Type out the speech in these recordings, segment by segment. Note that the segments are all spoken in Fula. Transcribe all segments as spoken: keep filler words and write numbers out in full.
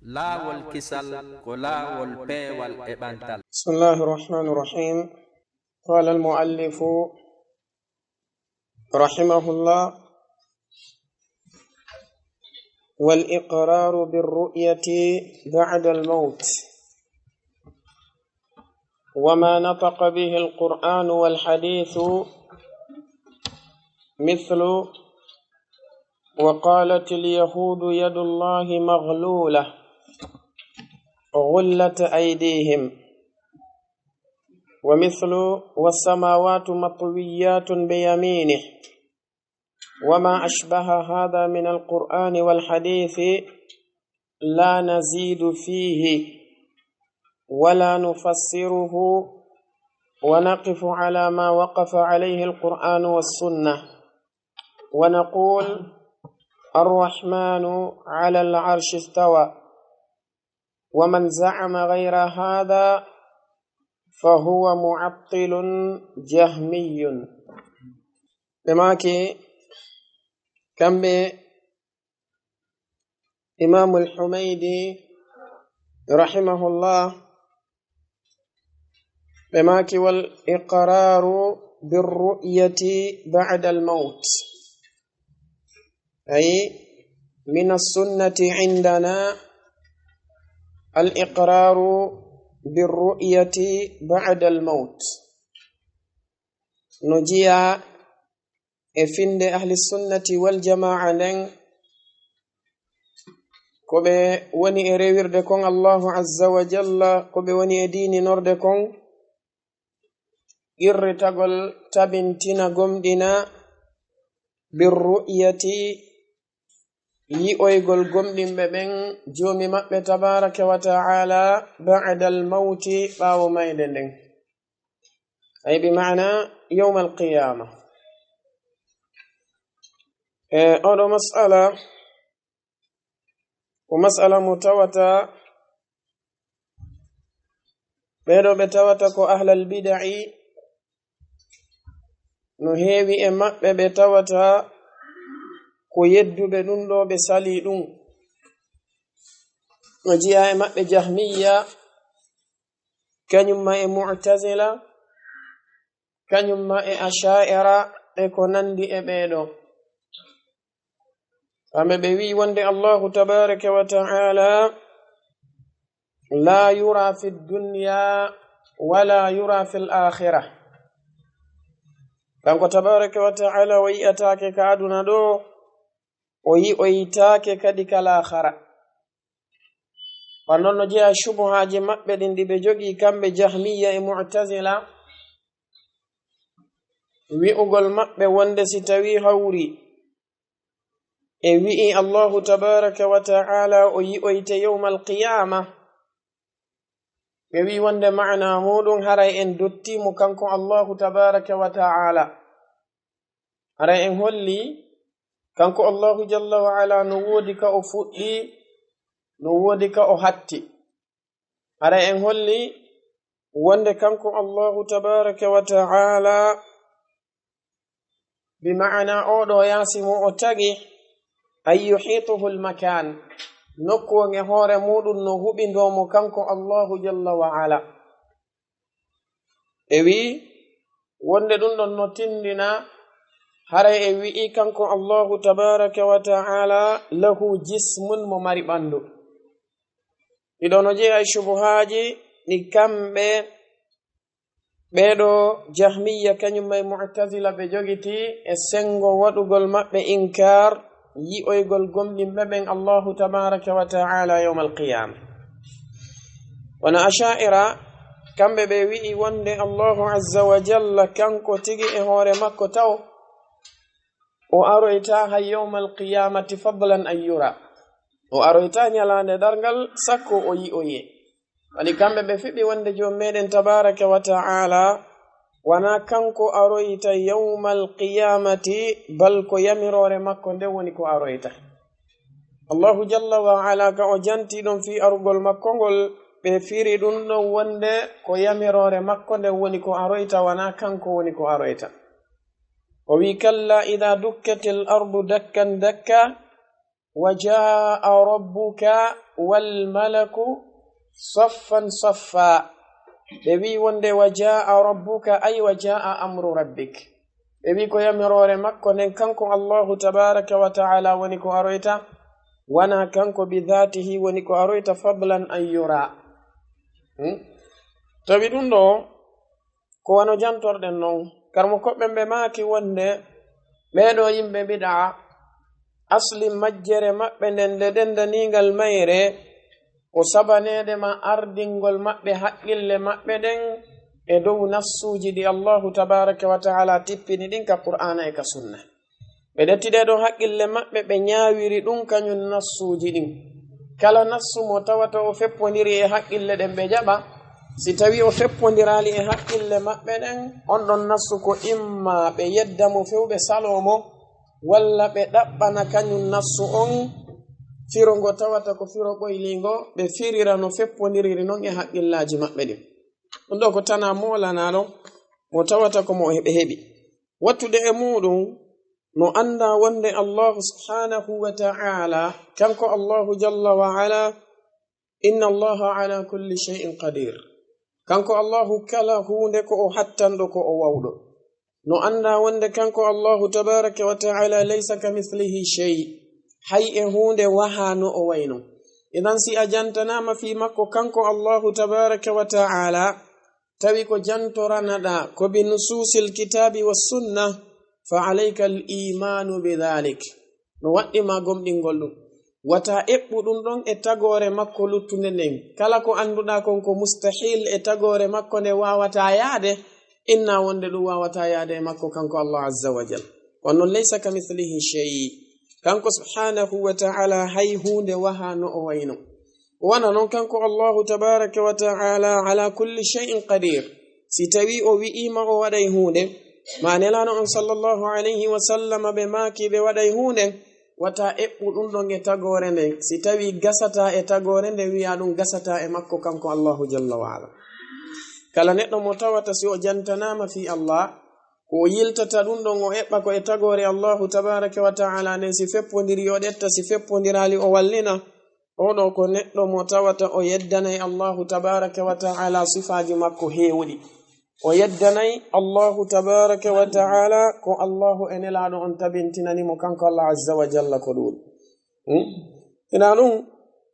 Laawol kisal ko laawol peewal e ɓantal. بسم الله الرحمن الرحيم. قال المؤلف رحمه الله: والإقرار بالرؤية بعد الموت، وما نطق به القرآن والحديث، مثل: وقالت اليهود يد الله مغلولة، غلت أيديهم، ومثل: والسماوات مطويات بيمينه، وما أشبه هذا من القرآن والحديث، لا نزيد فيه ولا نفسره، ونقف على ما وقف عليه القرآن والسنة، ونقول: الرحمن على العرش استوى. ومن زعم غير هذا فهو معطل جهمي. Ɓe maaki, kamɓe Imaamul Humaydi rahimahullah, ɓe maaki: والإقرار بالرؤية بعد الموت. أي من السنة عندنا الإقرار بالرؤية بعد الموت. No jeyaa e finnde ahli sunnati wal jamaa nden, ko ɓe woni e rewirde kon Allahu azza wa jalla, ko ɓe woni e diininorde kon, qirritagol, tabintina, gomɗina, bir ru'yati, yi'oygol gomɗinɓe ɓen Joomi maɓɓe tabaaraka wa ta'ala, ba'dal mawti, ɓaawo mayde nden. Ay, bi ma'ana yawmal qiyaama. E, oɗo mas'ala, ko mas'ala mo tawata, ɓeeɗo ɓe tawata ko ahlal bida'i, no heewi e maɓɓe ɓe tawata ko yedduɓe ɗum ɗo, ɓe salii ɗum. No jeyaa e maɓɓe Jahmiyya, kañum ma e Mu'tazila, kañum ma e Asha'ira, e ko nandi e ɓeeɗo. Kamɓe ɓe wi'i wonde Allahu tabaaraka wa ta'ala la yura fi dunya wa la yura fil akhirah. Kanko tabaaraka wa ta'ala o yi'ataake ka aduna ɗo, o yi'oytaake kadi ka laakhara. Wan non no jeyaa shubuhaaji maɓɓe ɗin ɗi ɓe jogii kamɓe Jahmiyya e Mu'tazila, wi'ugol maɓɓe wonde si tawii hawri e wi'i Allahu tabaaraka wa ta'ala o yi'oyte yawmal qiyaama, ɓe wi'i wonde ma'ana muuɗum haray en dottii mo kanko Allahu tabaaraka wa ta'ala. Haray en holli kanko Allahu jalla wa ala no woodi ka o fuɗɗi, no woodi ka o hatti. Haray en holli wonde kanko Allahu tabaaraka wa ta'ala, bi ma'ana oɗo yaasi mo o tagi, ay yuhituhu al-makan, nokku on e hoore muuɗum no huɓindoo mo kanko Allahu jalla wa ala. E wi'i wonde ɗum ɗon no tindina haray e wi'i kanko Allahu tabaaraka wa ta'ala lahu jismun, mo mari ɓandu. Ɗiɗo no jeyaa e shubuhaaji ɗi kamɓe ɓeeɗo Jahmiyya kañum ma e Mu'tazila ɓe jogiti e sengo waɗugol maɓɓe inkaar yi'oygol gomɗinɓe ɓen Allahu tabaaraka wa ta'ala yawmal qiyaama. Wano Asha'ira, kamɓe ɓe wi'i wonde Allahu azza wa jalla kanko tigi e hoore makko taw, o aroyta hay yawmal qiyaamati fadlan an yura. O aroyta ñalaande darngal sakko o yi'oye. Wani kamɓe ɓe fiɓi wonde Joomi meɗen tabaaraka wa ta'ala, wana kanko aroyta yawmal qiyaamati, bal ko yamiroore makko nden woni ko aroyta. Allahu jalla wa ala ka o janti ɗon fii arugol makko ngol, ɓe firi ɗum ɗon wonde ko yamiroore makko nden woni ko aroyta, wana kanko woni ko aroyta. O wi'i, kalla idha dukkatil ardu dakkan dakka, "Wa jaa rabbuka wal malaku saffan saffa." Ɓe wi'i wonde, "Wa jaa rabbuka," ay, "Wa jaa amru rabbik." Ɓe wi'i ko yamiroore makko nden, kanko Allahu tabaraka wa ta'ala woni ko aroyta, wana kanko bi dhatihi woni ko aroyta, fadlan an yura. Hmm? Tawi ɗum ɗo, ko wano jantorɗen non, karmo koɓɓen ɓe maaki wonde ɓee ɗoo yimɓe bid'a, asli majjere maɓɓe nden, nde dendaniingal mayre, ko sabaneede ma ardingol maɓɓe haqqille maɓɓe ɗen e dow nassuuji ɗi Allahu tabaraka wa ta'ala tippini ɗin ka Qur'aana e ka Sunna. Ɓe ƴetti ɗee ɗoo haqqille maɓɓe, ɓe ñaawiri ɗum kañum nassuuji ɗin. Kala nassu mo tawata o feppondiri e haqqille ɗen, ɓe jaɓa. Si tawii o feppondiraali e haqqille maɓɓe ɗen, on ɗon nassu ko imma ɓe yedda mo few, ɓe saloo mo, walla ɓe ɗaɓɓana kañum nassu on firo ngo tawata ko firo ɓoyliingo, ɓe firira no feppondiriri non e haqqillaaji maɓɓe ɗin. Ɗum ɗoo ko tanaa moolanaaɗo mo tawata ko mo ɓe heɓi. Wattude e muuɗum, no anndaa wonde Allahu subhanahu wa ta'ala, kanko Allahu jalla wa ala, inna Allaha ala kulli shay'in qadir. Kanko Allahu kala huunde ko o hattanɗo, ko o wawɗo. No anndaa wonde kanko Allahu tabaraka wa ta'ala laysa ka mislihi shay. Hay e huunde wahaa no o wayno. Idan si a jantanaama fii makko kanko Allahu tabaraka wa ta'ala, tawi ko jantoranaɗaa ko bi nusuusil kitaabi wa sunna, fa alayka al imaanu bi dhalik. No waɗɗi ma gomɗingol ɗum. Wata eɓɓu ɗum ɗon e tagoore makko luttunde nden. Kala ko annduɗaa kon ko mustahil e tagoore makko nde waawataa yaade, inna wonde ɗum waawataa yaade e makko kanko Allah azza wa jal. Kono non, laysa ka mislihi shay. Kanko subhanahu wa ta'ala hay huunde wahaa no o wayno. Wona non kanko Allahu tabaraka wa ta'ala ala kulli shay'in qadir. Si tawi o wi'ima o waɗay huunde, ma Nelaaɗo on sallallahu alayhi wa sallam ɓe maaki ɓe waɗay huunde, wata eɓɓu ɗum ɗon e tagoore nden. Si tawi gasata e tagoore nden, wi'a ɗum gasata e makko kanko Allahu jalla wa ala. Kala neɗɗo mo tawata si o jantanaama fii Allah, ko o yiltata ɗum ɗon o eɓɓa ko e tagoore Allahu tabaraka wa ta'ala nden, si feppondiri o ƴetta, si feppondiraali o wallina. Oɗo ko neɗɗo mo tawata o yeddanay Allahu tabaraka wa ta'ala sifaaji makko heewuɗi. O yeddanay Allahu tabaraka wa ta'ala ko Allahu e Nelaaɗo on tabintinani mo kanko Allah azza wa jalla ko ɗuuɗi. Hmm? Ina ɗum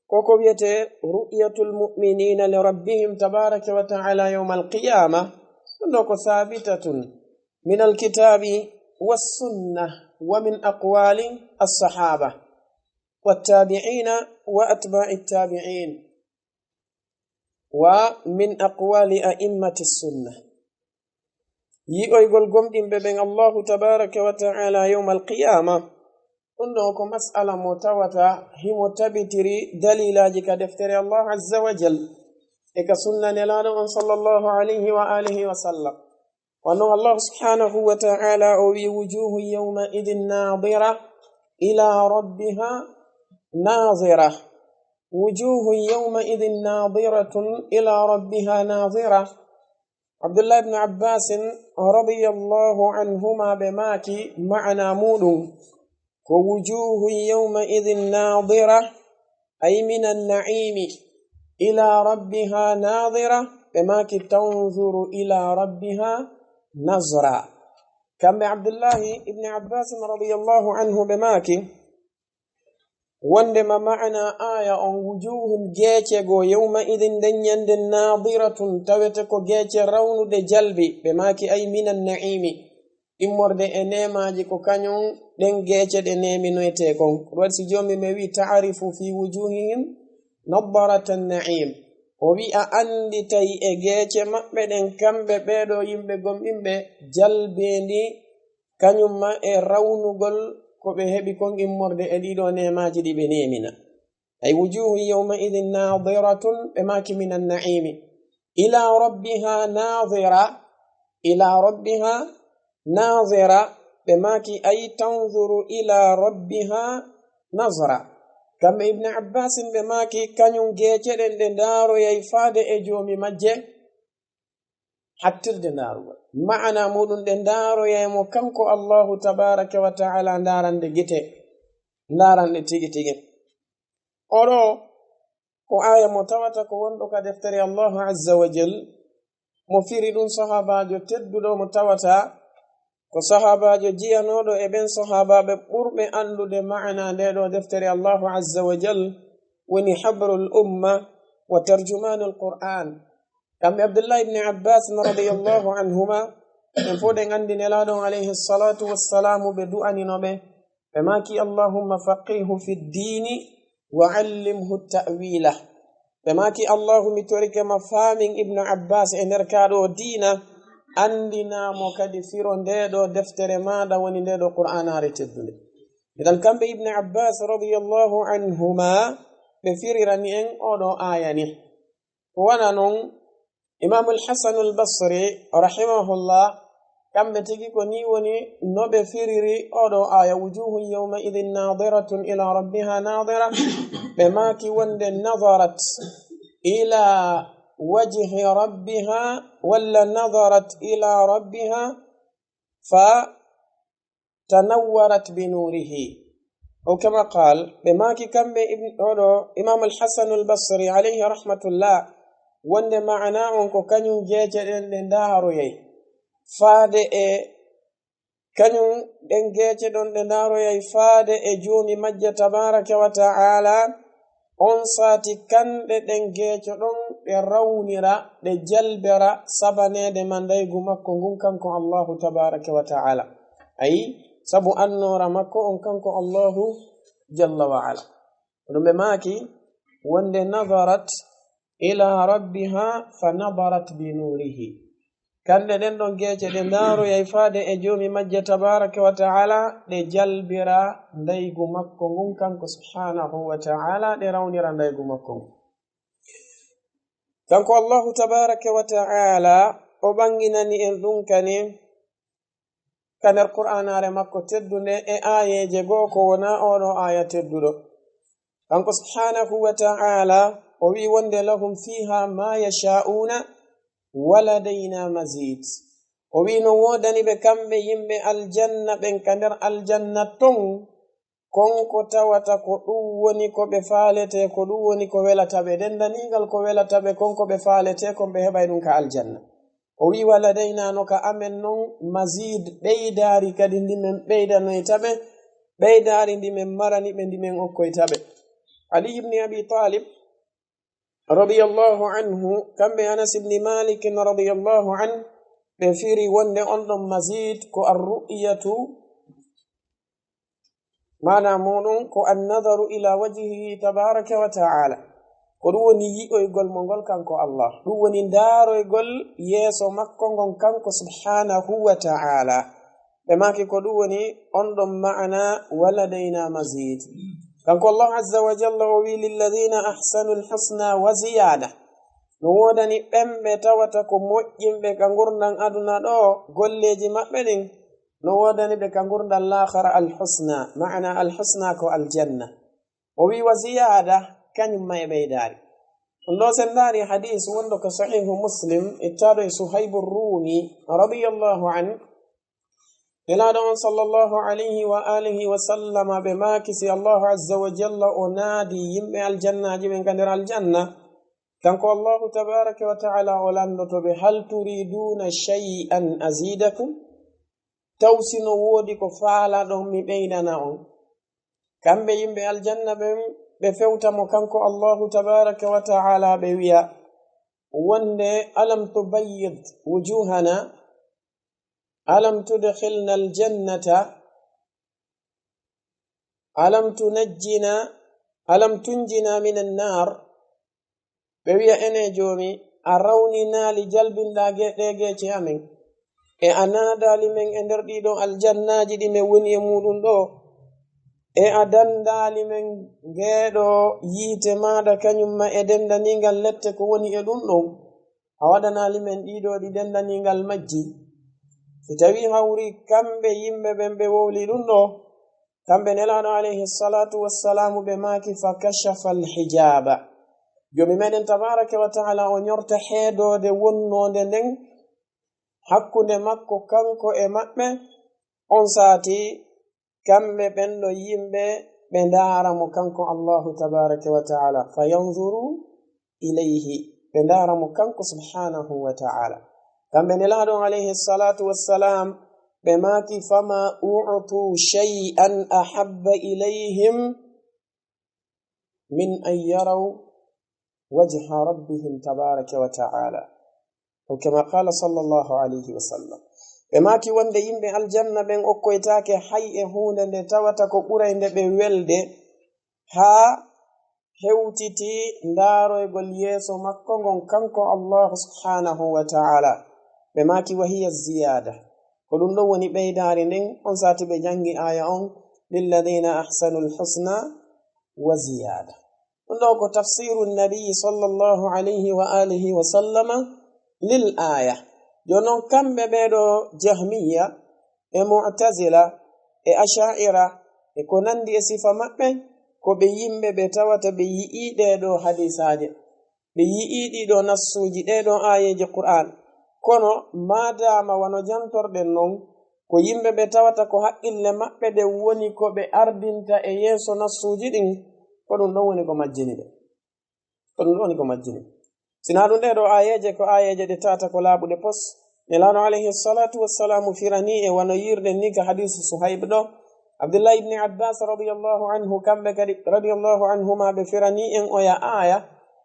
ko ko wiyetee ru'yatul mu'minina li rabbihim tabaraka wa ta'ala yawmal qiyama. Ɗum ɗo ko thabitatun min alkitabi was sunna wa min aqwali as-sahaba. والتابعين وأتباع التابعين ومن أقوال أئمة السنة. Yi'oygol gomɗinɓe ɓen Allahu tabaraka wa ta'ala yawmal qiyama, ɗum ɗo ko mas'ala mo tawata himo tabitiri dalilaaji ka deftere Allah azza wa jal e ka sunna Nelaaɗo on sallallahu alayhi wa alihi wa sallam. Wano Allah subhanahu wa ta'ala o wi, "Wujuhu yawma idhin nadira ila rabbiha nadira. Wujuhu yawma idhin nadiratun ila rabbiha nadira." Abdullah ibn Abbas radiyallahu anhuma ɓe maaki ma'ana muɗum ko wujuhun yawma idhin nadira, ay minan na'imi, ila rabbiha nadira, ɓe maaki tanzuru ila rabbiha nazra. Kamɓe Abdullahi ibn Abbas radiyallahu anhu ɓe maaki, wondema ma'ana aya on, wujuhun geece goo, yawma idhin nden ñande, nadiratun tawete ko geece rawnuɗe jalbi, ɓe maaki ay minan na'imi. Immorde e neemaaji ko kañum ɗen geece ɗe neeminoytee kon. Ko ɗum waɗi si Joomi men wi, "Ta'rifu fi wujuhihim nadratan na'im." O wi, a annditay e geece maɓɓe ɗen, kamɓe ɓee ɗoo yimɓe gomɗinɓe, jalbeendi kañum ma e rawnugol ko ɓe heɓi kon immorde e ɗii ɗoo neemaaji ɗi ɓe neemina. Ay wujuhun yawma idhin nadiratun, ɓe maaki minan na'imi. Ila rabbiha nadira, ila rabbiha nadira, ɓe maaki ay tanzuru ila rabbiha nazra. Kamɓe Ibn Abbas ɓe maaki kañum geece ɗen ɗe ndaaroyay faade e Joomi majje, hattirde ndaarugol. Ma'ana muɗum ɗe ndaaroyay mo kanko Allahu tabaraka wa ta'ala ndaarande gite. Ndaaran ɗe tigi tigi. Oɗo ko aya mo tawata ko wonɗo ka deftere Allahu Azza wa Jal, mo firi ɗum sahaabaajo tedduɗo mo tawata ko sahaabaajo jiyanooɗo e ɓen sahaabaaɓe ɓurɓe anndude maana nde ɗo deftere Allahu Azza wa Jal, woni habrul umma wa tarjumanul Qur'an. Kamɓe Abdullah ibn Abbas radiyallahu anhuma, en fof ɗen anndi Nelaaɗo on alayhi salatu wassalamu ɓe du'anino ɓe, ɓe maaki: "Allahumma faqihu fi ddini wa allimhu ta'wila." Ɓe maaki: "Allahu, mi torike ma, faamin Ibnu Abbas e nder kaa ɗo diina, anndinaa mo kadi firo nde ɗo deftere maaɗa, woni nde ɗo Qur'aanaare teddunde." Idan kamɓe Ibnu Abbas radiyallahu anhuma, ɓe firirani en oɗo aya ni. Ko wona non, Imam Al-Hasan Al-Basri rahimahullah, kamɓe tigi ko ni woni no ɓe firiri oɗo aya: "Wujuhun yawma idhin nadiratun ila rabbiha nadira." Ɓe maaki wonde nadarat ila wajhi rabbiha, walla nadarat ila rabbiha fa tanawwarat bi nurihi. O kama qal, ɓe maaki kamɓe Ibn, oɗo Imam Al-Hasan Al-Basri alayhi rahmatullah, wonde maana on ko kañum geece ɗen ɗe ndaaroyay faade e, kañum ɗen geece ɗon ɗe ndaaroyay faade e Joomi majje tabaraka wa ta'ala, on sati kanɗe ɗen geeco ɗon ɗe rawnira, ɗe jalbera sabaneede ma ndaygu makko ngun kanko Allahu tabaraka wa ta'ala. Ayi, sabu annoora makko on kanko Allahu jalla wa ala. Ɗum ɓe maaki wonde nadarat ila rabbiha fa nadarat bi nurihi. Kanɗe ɗen ɗon geece ɗe ndaaroyay faade e Joomi majje tabaraka wa ta'ala, ɗe jalbira ndaygu makko ngun kanko subhanahu wa ta'ala, ɗe rawnira ndaygu makko ngun. Kanko Allahu tabaraka wa ta'ala, o ɓanginani en ɗum kani ka nder Qur'aanaare makko teddunde e aayeeje goo ko wonaa oɗo aaya tedduɗo. Kanko subhanahu wa ta'ala, o wi wonde: "Lahum fiha ma yasha'una wa ladayna mazid." O wi no woodani ɓe kamɓe yimɓe aljanna ɓen ka nder aljanna ton, kon ko tawata ko ɗum woni ko ɓe faalete, ko ɗum woni ko welata ɓe. Dendaniigal ko welata ɓe kon, ko ɓe faalete kon, ɓe heɓay ɗum ka aljanna. O wi: "Wa ladayna", no ka amen non, "mazid", ɓeydaari kadi ndi men ɓeydanoyta ɓe, ɓeydaari ndi men marani ɓe, ndi men okkoyta ɓe. Ali ibn Abi Talib radiyallahu anhu, kamɓe Anas ibn Malik radiyallahu anhu, ɓe firi wonde on ɗon mazid ko ar-ru'yatu, maana muɗum ko an-nadaru ila wajhihi tabaraka wa ta'ala. Ko ɗum woni yi'oygol mo ngol kanko Allah. Ɗum woni ndaaroygol yeeso makko ngon kanko subhanahu wa ta'ala. Ɓe maaki ko ɗum woni on ɗon maana wa ladayna mazid. Kanko Allah azza wa jalla o wi: "Lilladhina ahsanul husna wa ziyada." No woodani ɓen ɓe tawata ko moƴƴinɓe ka ngurndan aduna ɗo, golleeji maɓɓe ɗin, no woodani ɓe ka ngurndan laakhara al-husna, maana al-husna ko aljanna. O wi: "Wa ziyada", kañum ma e ɓeydaari. Ɗum ɗo sen ndaari hadis wonɗo ko Sahihu Muslim, ittaaɗo e Suhaybu Rumi radiyallahu anhu, Nelaaɗo on sallallahu alayhi wa alihi wa sallama, ɓe maaki si Allahu azza wa jalla o naadi yimɓe aljannaaji ɓen ka nder aljanna, kanko Allahu tabaraka wa ta'ala o landoto ɓe: "Hal turiduna shay'an azidakum?" Taw si no woodi ko faalaɗon mi ɓeydana on? Kamɓe yimɓe aljanna ɓen, ɓe fewta mo kanko Allahu tabaraka wa ta'ala, ɓe wi'a wonde: "Alam tubayyid wujuhana? Alam tudkhilna aljannata? Alam tunajjina, alam tunjina minan nar?" Ɓe wi'a: "Ene Joomi, a rawninaali jalbinɗaa ge-, ɗee geece amen, e a naadaali men e nder ɗii ɗoo aljannaaji ɗi men woni e muuɗum ɗoo, e a danndaali men ngee ɗoo yiite maaɗa, kañum ma e denndaniingal lette ko woni e ɗum ɗoo, a waɗanaali men ɗii ɗoo ɗi denndaniingal majji." Si tawii hawri kamɓe yimɓe ɓen ɓe wowli ɗum ɗoo, kamɓe Nelaaɗo alayhi salatu wassalamu ɓe maaki: "Fa kashafa al-hijaba." Joomi meɗen tabaraka wa ta'ala o ñorta heedoode wonnoonde nden hakkunde makko kanko e maɓɓe. On saati kamɓe ɓen ɗo yimɓe ɓe ndaara mo kanko Allahu tabaraka wa ta'ala, fa yanzuru ilayhi, ɓe ndaara mo kanko subhanahu wa ta'ala. Kamɓe Nelaaɗo alayhi salatu wassalam, ɓe maaki, fama u'tu shay'an ahabba ilayhim min an yaraw wajha rabbihim tabaraka wa ta'ala. Aw kama qala sallallahu alayhi wa sallam. Ɓe maaki wonde yimɓe aljanna ɓen okkoytaake hay e huunde nde tawata ko ɓuray nde ɓe welde haa hewtiti ndaaroygol yeeso makko ngon kanko Allahu subhanahu wa ta'ala. Ɓe maaki wa hiya ziyada. Ko ɗum ɗon woni ɓeydaari ndin, on sati ɓe jangi aya on, lilladina ahsanul husna wa ziyada. Ɗum ɗo ko tafsiru nabi sallallahu alayhi wa alihi wa sallama lil aya. Jooni non kamɓe ɓee ɗo jahmiya e mu'tazila e asha'ira e ko nandi e sifa maɓɓe, ko ɓe yimɓe ɓe tawata ɓe yi'ii ɗee ɗo hadisaaje, ɓe yi'ii ɗii ɗo nassuuji, ɗee ɗo aayeeje Qur'an. Kono maadaama wano jantorɗen non, ko yimɓe ɓe tawata ko haqqille maɓɓe ɗen woni ko ɓe ardinta e yeeso nassuuji ɗin, ko ɗum ɗon woni ko majjini ɓe. Ko ɗum ɗon woni ko majjini. Sinaa ɗum ɗee ɗo aayeeje ko aayeeje ɗe tata ko laaɓuɗe pos. Nelaaɗo alayhi salatu wassalamu firanii e wano yi'irɗen ni ka hadiisu Suhayb ɗo. Abdullah ibni Abbas radiyallahu anhu, kamɓe kadi radiyallahu anhuma ɓe firanii en oya aaya.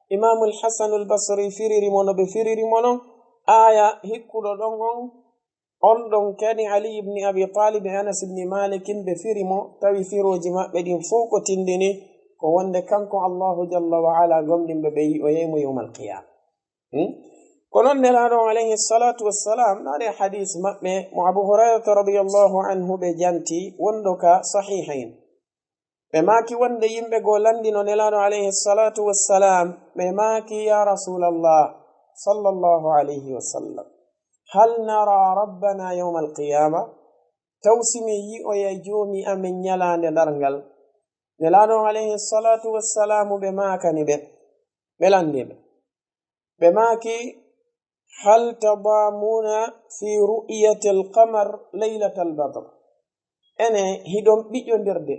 Imaamul Hasanul Basri firiri mo no ɓe firiri mo non. Aaya hikkuɗo ɗon on, on ɗon kadi Ali ibni Abi Talib e Anas ibni Malik ɓe firi mo, tawi firooji maɓɓe ɗin fow ko tindini ko wonde kanko Allahu jalla wa ala gomɗinɓe ɓe yi'oyay mo yawmal qiyama. Hmm? Ko non Nelaaɗo on alayhi salatu wassalam, ɗaɗe hadis maɓɓe mo Abu Hurayrata radiyallahu anhu ɓe janti, wonɗo ka sahihayn. Ɓe maaki wonde yimɓe goo landino Nelaaɗo alayhi salatu wassalam, ɓe maaki, ya Rasulallah sallallahu alayhi wa sallam, hal nara rabbana yawmal qiyama? Taw si min yi'oyay Joomi amen ñalaande darngal? Nelaaɗo on alayhi salatu wassalamu ɓe maakani ɓe, ɓe landi ɓe. Ɓe maaki, hal tadamuna fi ru'yati al-qamar laylatal badr? Ene hiɗon ɓiƴondirde?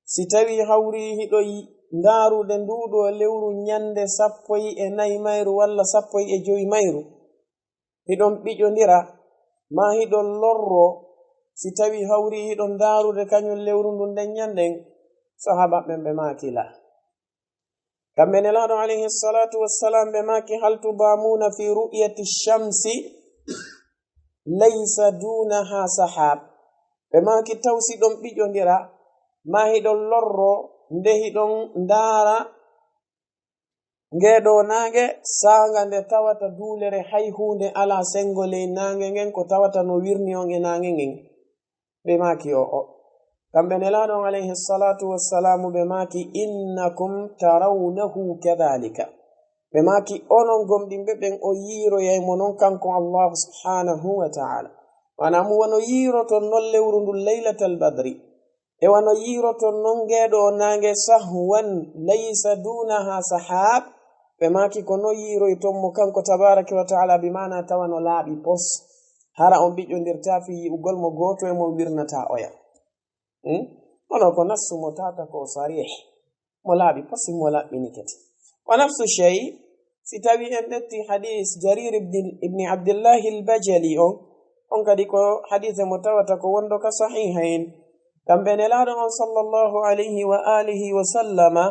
Si tawi hawri hiɗo yi-, ndaarude nduu ɗoo lewru ñande sappo e nayi mayru walla sappo e jowi mayru, hiɗon ɓiƴondira, maa hiɗon lorro si tawi hawri hiɗon ndaarude kañum lewru ndun nden ñanden? Sahaaba ɓen ɓe maaki, la. Kamɓe Nelaaɗo alayhi salatu wassalam ɓe maaki, hal tudamuna fi ru'yati shamsi laysa dunaha sahab? Ɓe maaki, taw si ɗon ɓiƴondira, maa hiɗon lorro nde hiɗon ndaara ngee ɗoo naange saanga nde tawata duulere hay huunde alaa senngo ley naange ngen, ko tawata no wirni on e naange ngen? Ɓe maaki, o'o. Kamɓe Nelaaɗo on alayhi salatu wassalamu ɓe maaki, innakum tarawnahu kadhalika. Ɓe maaki, onon gomɗinɓe ɓen, o yiiroyay mo non kanko Allahu subhanahu wa ta'ala. Maanaa mo wano yiiroton non lewru ndun laylatal badri, e wano yiiroton non ngee ɗoo naange sahwan laysa dunaha sahab. Ɓe maaki, ko non yiiroyton mo kanko tabaraka wa ta'ala, bi maanaa tawa no laaɓi pos. Hara on ɓiƴondirtaa fii yi'ugol mo, gooto e mon wirnataa oya. Hmm? Kono ko nassu mo tata ko sarih, mo laaɓi pos, mo laɓɓini kadi. Wa nafsu shay, si tawi en ƴetti hadis Jarir ibn, ibn Abdillahi al-Bajali on, on kadi ko hadise mo tawata ko wonɗo ka sahihayn. Kamɓe Nelaaɗo on sallallahu alayhi wa alihi wa sallama,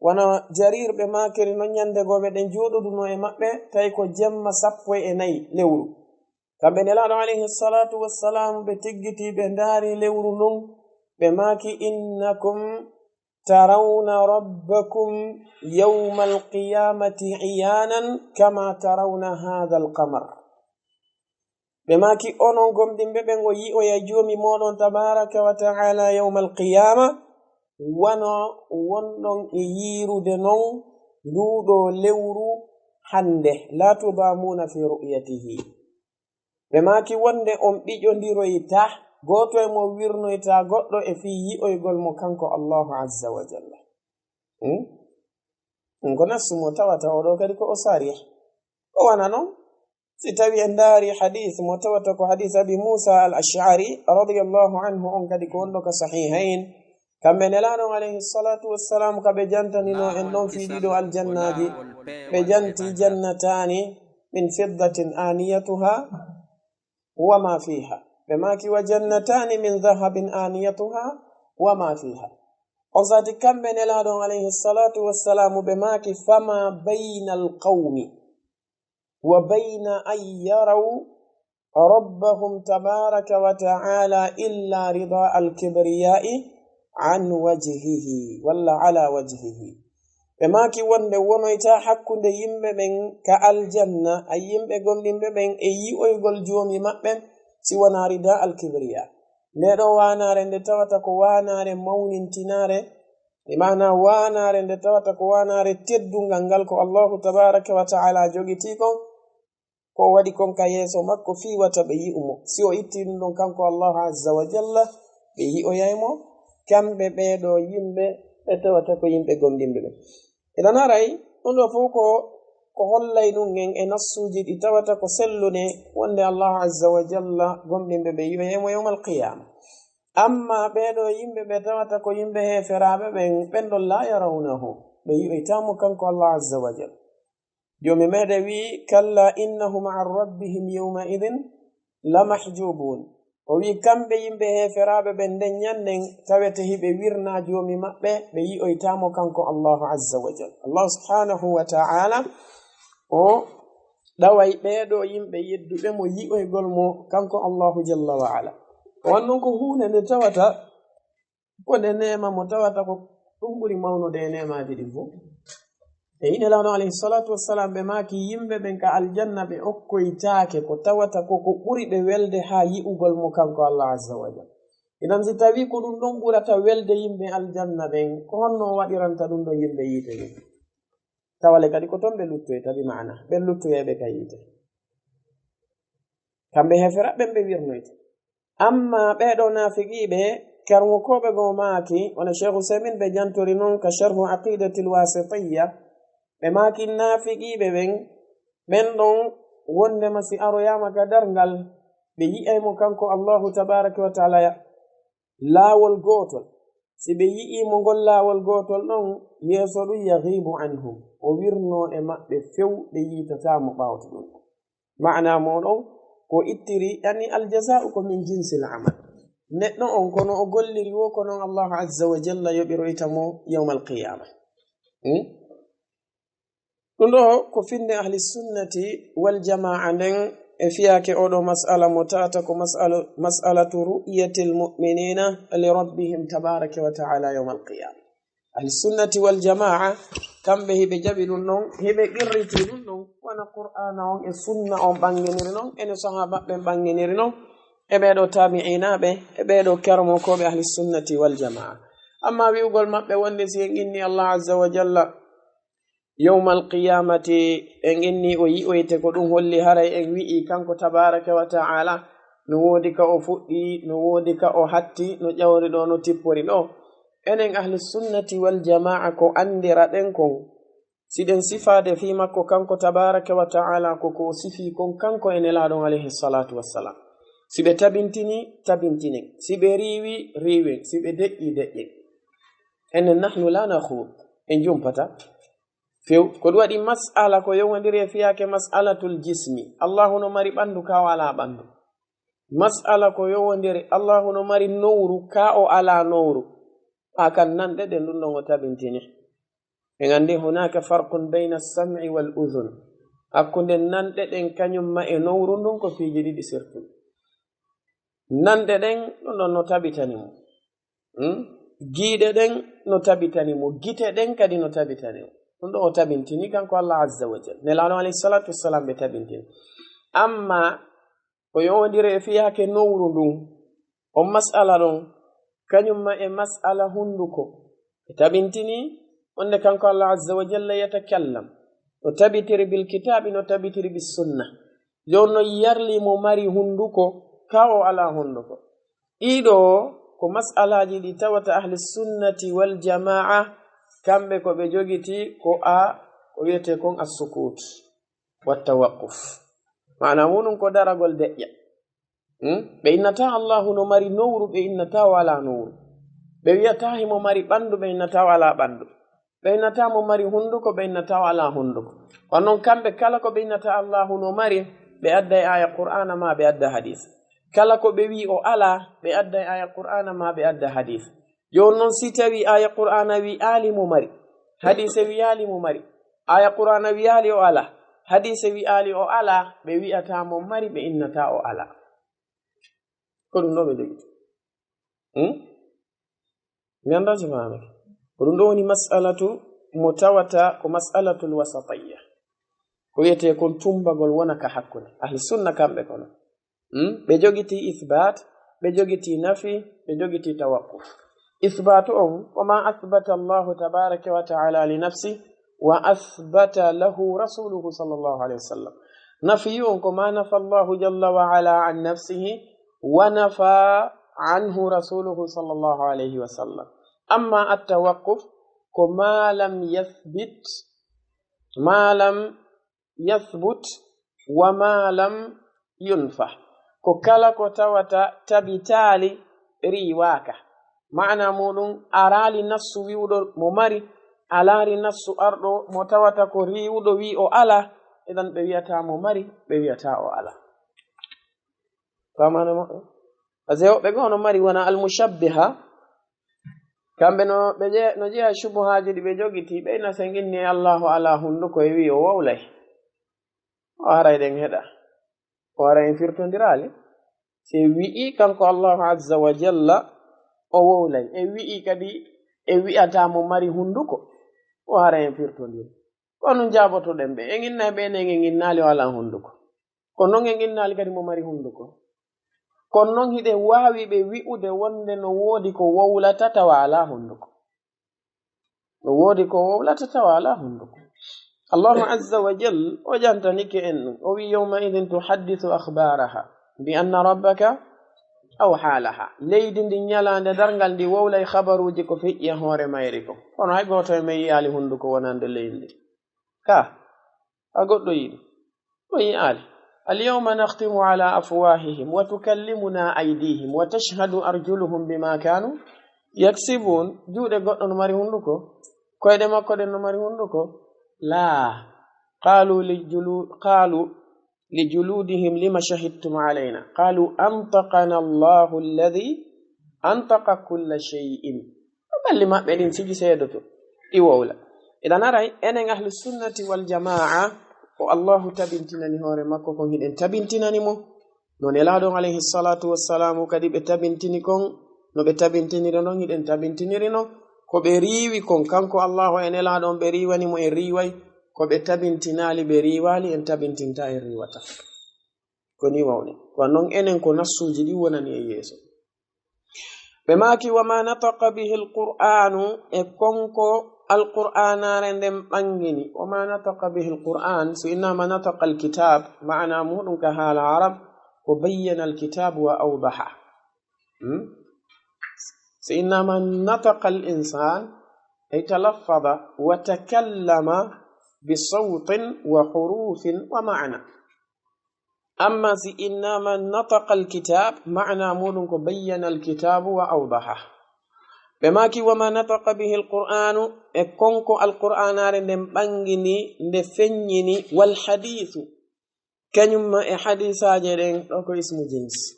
wano Jarir ɓe maakiri non ñande goo meɗen jooɗoduno e maɓɓe, tawi ko jemma sappo e nayi lewru. Kamɓe Nelaaɗo alayhi salatu wassalam ɓe tiggiti, ɓe ndaari lewru ndun, ɓe maaki, innakum tarawna rabbakum yawmal qiyamati iyanan kama tarawna hadha al-qamar. Ɓe maaki, onon gomɗinɓe ɓen, o yi'oya Joomi mooɗon tabaraka wa ta'ala yawmal qiyama, wano wonɗon e yiirude non nduu ɗoo lewru hande, la tudamuna fi ru'yatihi. Ɓe maaki wonde on ɓiƴondiroytaa, gooto e mon wirnoytaa goɗɗo e fii yi'oygol mo kanko Allahu azza wa jalla. Hmm? Ɗum ko nassu mo tawata oo ɗoo kadi ko o sarih. Ko wano non, si tawi en ndaari hadis mo tawata ko hadis Abi Musa al-Ash'ari radiyallahu anhu, on kadi ko wonɗo ka sahihayn, Kamɓe Nelaaɗo alayhi salatu wassalam, ka ɓe jantanino en ɗon fii ɗiɗo aljannaaji, ɓe janti: "Jannatani min fiddatin aniyatuha wa ma fiha." Ɓe maaki: "Wa jannatani min dhahabin aniyatuha wa ma fiha." On sati kamɓe Nelaaɗo alayhi salatu wassalam ɓe maaki: "Fama bayna alqawmi wa bayna an yaraw rabbahum tabaraka wa ta'ala illa rida alkibriyai an wajhihi, walla ala wajhihi." Ɓe maaki wonde wonoyta hakkunde yimɓe ɓen ka aljanna, a yimɓe gomɗinɓe ɓen, e yi'oygol Joomi maɓɓe, si wonaa rida alkibriya. Nde ɗo waanaare nde tawata ko waanaare mawnintinaare, e maana waanaare nde tawata ko waanaare teddungal ngal, ko Allahu tabaraka wa ta'ala jogitii kon, ko o waɗi kon ka yeeso makko fii wata ɓe yi'u mo. Si o itti ɗum ɗon kanko Allahu azza wa jalla, ɓe yi'oyay mo, kamɓe ɓee ɗoo yimɓe ɓe tawata ko yimɓe gomɗinɓe ɓen. Idan haray, ɗum ɗoo fow ko, ko hollay ɗum en e nassuuji ɗi tawata ko selluɗe, wonde Allahu azza wa jalla gomɗinɓe ɓe yi'oyay mo yawmal qiyaama. Amma ɓee ɗoo yimɓe ɓe tawata ko yimɓe heeferaaɓe ɓen, ɓen ɗon la yarawnahu, ɓe yi'oytaa mo kanko Allahu azza wa jalla. Joomi meɗen wi'i: "Kalla innahum an rabbihim yawma idhin la mahjubun." O wi'i, kamɓe yimɓe heeferaaɓe ɓen nden ɲannden tawete hiɓe wirnaa Joomi maɓɓe, ɓe yi'oytaa mo kanko Allahu azza wa jalla. Allahu subhanahu wa ta'ala o ɗaway ɓee ɗoo yimɓe yedduɓe mo yi'oygol mo kanko Allahu jalla wa ala. Ko wan ɗon ko huunde nde tawata ko nde neema mo tawata ko ɗum ɓuri mawnude e neemaaji ɗin fow. E ine Nelaaɗo alayhi salatu wassalam ɓe maaki yimɓe ɓen ka aljanna ɓe okkoytaake ko tawata ko ko ɓuri ɓe welde haa yi'ugol mo kanko Allah azza wa jalla. Idan si tawii ko ɗum ɗon ɓurata welde yimɓe aljanna ɓen, ko honno o waɗiranta ɗum ɗon yimɓe yiite ɓen? Tawale kadi ko ton ɓe luttoyta, bi maana ɓen luttoyayɓe ka yiite. Kamɓe heeferaaɓe ɓen ɓe wirnoyta. Amma ɓee ɗoo naafiqiiɓe, karmukooɓe goo maaki, wano Sheikh Usaymin ɓe jantori non ka Sharhu Aqidatil Wasitiyya, ɓe maaki naafiqiiɓe ɓen, ɓen ɗon wondema si aroyaama ka darngal, ɓe yi'ay mo kanko Allahu tabaraka wa ta'ala laawol gootol. Si ɓe yi'ii mo ngol laawol gootol ɗon, yeeso ɗum yaghibu anhum, o wirnoo e maɓɓe few, ɓe yiitataa mo ɓawto ɗum. Maana muuɗum ko ittiri, yani, aljaza'u ko min jinsil amal. Neɗɗo on, kono o golliri wo, ko non Allahu azza wa jalla yoɓiroyta mo yawmal qiyaama. Hmm? Ɗum ɗoo ko finnde ahli sunnati wal jamaa nden e fiyaake oo ɗoo mas'ala mo tawata ko mas'ala, mas'alatu ru'yatil mu'minina li rabbihim tabaraka wa ta'ala yawmal qiyaama. Ahli sunnati wal jamaa, kamɓe hiɓe jaɓi ɗum ɗon, hiɓe qirriti ɗum ɗon, wano Qur'aana on e sunna on ɓanginiri non, e no sahaaba ɓen ɓanginiri non, e ɓee ɗoo taabi'iinaaɓe, e ɓee ɗoo karamokooɓe ahli sunnati wal jamaa. Amma wi'ugol maɓɓe wonde si en inni Allah azza wa jalla yawmal qiyaamati, en inni o yi'oyte, ko ɗum holli haray en wi'i kanko tabaraka wa ta'ala no woodi ka o fuɗɗi, no woodi ka o hatti, no ƴawri ɗoo, no tippori ɗoo. Enen ahli sunnati wal jamaa ko anndiraɗen kon, si ɗen sifaade fii makko kanko tabaraka wa ta'ala ko ko o sifii kon kanko e Nelaaɗo on alayhi salatu wassalam. Si ɓe tabintini, tabintinen. Si ɓe riiwi, riiwen. Si ɓe deƴƴi, deƴƴen. Enen nahnu la nakhud. En jumpata. Few, ko ɗum waɗi mas'ala ko yowondiri e fiyaake mas'alatul jismi. Allahu no mari ɓanndu, ka o alaa ɓanndu. Mas'ala ko yowondiri, Allahu no mari nowru, ka o alaa nowru. Haa kan nanɗe ɗen ɗum ɗon o tabintini. En anndi hunaka farqun bayna as-sam'i wal udhun. Hakkunde nanɗe ɗen kañum ma e nowru ndun ko piiji ɗiɗi sertuɗi. Nanɗe ɗen ɗum ɗon no tabitani mo. Hmm? Giiɗe ɗen no tabitani mo, gite ɗen kadi no tabitani mo. Ɗum ɗo o tabintini kanko Allah azza wa jalla. Nelaaɗo alayhi salatu wassalam ɓe tabintini. Amma ko yowondiri e fiyaake nowru ndun, on mas'ala ɗon, kañum ma e mas'ala hunduko, ɓe tabintini wonde kanko Allah azza wa jalla yatakallam. No tabitiri bil kitaabi, no tabitiri bis sunna. Jooni no yarli mo mari hunduko, ka o alaa hunduko. Ɗiɗo ko mas'alaaji ɗi tawata ahli sunnati wal jamaa, kamɓe ko ɓe jogiti ko a, ko wiyetee kon as-sukut wa tawaqquf. Maana muuɗum ko daragol deƴƴa. Hmm? Ɓe innataa Allahu no mari nowru, ɓe innataa o alaa nowru. Ɓe wi'ataa himo mari ɓandu, ɓe innata o alaa ɓandu. Ɓe innata mo mari hunduko, ɓe innata o alaa hunduko. Kono non kamɓe kala ko ɓe innata Allahu no mari, ɓe adday aya Qur'ana ma ɓe adda hadis. Kala ko ɓe wi o alaa, ɓe adday aya Qur'ana ma ɓe adda hadis. Jooni non si tawi aya Qur'ana wi'aali mo mari, hadise wi'aali mo mari, aya Qur'ana wi'aali o alaa, hadise wi'aali o alaa, ɓe wi'ata mo mari, ɓe innata o alaa. Ko ɗum ɗo ɓe jogiti. Hmm? Mi anndaa si faamike. Ko ɗum ɗo woni mas'alatu mo tawata ko mas'alatul wasatiyya. Ko wiyetee kon tumbagol wona ka hakkunde. Ahli sunna kamɓe kono. Hmm? Ɓe jogiti isbat, ɓe jogiti nafi, ɓe jogiti tawaqquf. Isbatu on, ko ma asbata Allahu tabaraka wa ta'ala li nafsi, wa asbata lahu rasuluhu sallallahu alayhi wa sallam. Nafiyu on, ko ma nafa Allahu jalla wa ala an nafsihi, wa nafa anhu rasuluhu sallallahu alayhi wa sallam. Amma at-tawaqquf, ko ma lam yathbit, ma lam yathbut, wa ma lam yunfa. Ko kala ko tawata tabitaali riiwaaka. Maana muɗum, araali nassu wi'uɗo mo mari, alaari nassu arɗo mo tawata ko riiwuɗo wi o alaa, idan ɓe wi'ata mo mari, ɓe wi'ata o alaa. Faamaama moƴƴo? Parce que woɓɓe goo no mari wona almushabbiha, kamɓe no ɓe je-, no jeya shubuhaaji ɗi ɓe jogiti, ɓe ina sen inni Allahu alaa hunduko e wi o wowlay. O haray ɗen heɗa. O haray en firtondiraali. Si wi'i kanko Allahu azza wa jalla o wowlay. E wi'i kadi e wi'ata mo mari hunduko. O haray en firtondiri. Ko ɗum jaabotoɗen ɓe. En innay ɓe enen en innaali o alaa hunduko. Ko non en innaali kadi mo mari hunduko. Kono non hiɗen waawi ɓe wi'ude wonde no woodi ko wowlata tawa alaa hunduko. No woodi ko wowlata tawa alaa hunduko. Allahu azza wa jal o jantanike en ɗum. O wi, "Yawma idhin tuhaddithu akhbaraha bi anna rabbaka awha laha." Leydi ndi ñalaande darngal ndi wowlay habaruuji ko feƴƴi e hoore mayri ko. Kono hay gooto e men yi'aali hunduko wonande leydi ndi. Ka, a goɗɗo yiɗi. O yi'aali. "Al yawma nakhtimu ala afwahihim wa tukallimuna aydihim wa tashhadu arjuluhum bima kanu yaksibun." Juuɗe goɗɗo no mari hunduko? Koyɗe makko ɗen no mari hunduko? Laa. Qalu li julu-, qalu li juludihim lima shahidtum alayna. Qalu antaqana Allahu alladhi antaqa kulla shay'in. Ko balli maɓɓe ɗin sigi seedoto, ɗi wowla. Idan aray, enen ahlu sunnati wal jamaa, ko Allahu tabintinani hoore makko kon hiɗen tabintinani mo. No Nelaaɗo on alayhi salatu wassalamu kadi ɓe tabintini kon, no ɓe tabintiniri non hiɗen tabintiniri non. Ko ɓe riiwi kon, kanko Allahu e Nelaaɗo on ɓe riiwani mo en riiway, ko ɓe tabintinaali ɓe riiwaali en tabintinta en riiwata. Ko ni wawni. Kono non enen ko nassuuji ɗi wonani e yeeso. Ɓe maaki, "Wa ma nataqa bihi alqur'anu", e konko alqur'anaare nden ɓangini. "Wa ma nataqa bihi alqur'an", so innama nataqa alkitab, maana muɗum ka haala arab, ko bayyana alkitab wa awdaha. Hmm? So innama nataqa al-insan, ay talaffada wa takallama bi sawtin wa hurufin wa maana. Amma si innama nataqa al-kitab, maana muɗum ko bayyana al-kitabu wa awdaha. Ɓe maaki, "Wa ma nataqa bihi al-Qur'anu", e konko alqur'anaare nden ɓangini, nde feññini, wal hadithu. Kañum ma e hadisaaje ɗen, ɗo ko ismu jins.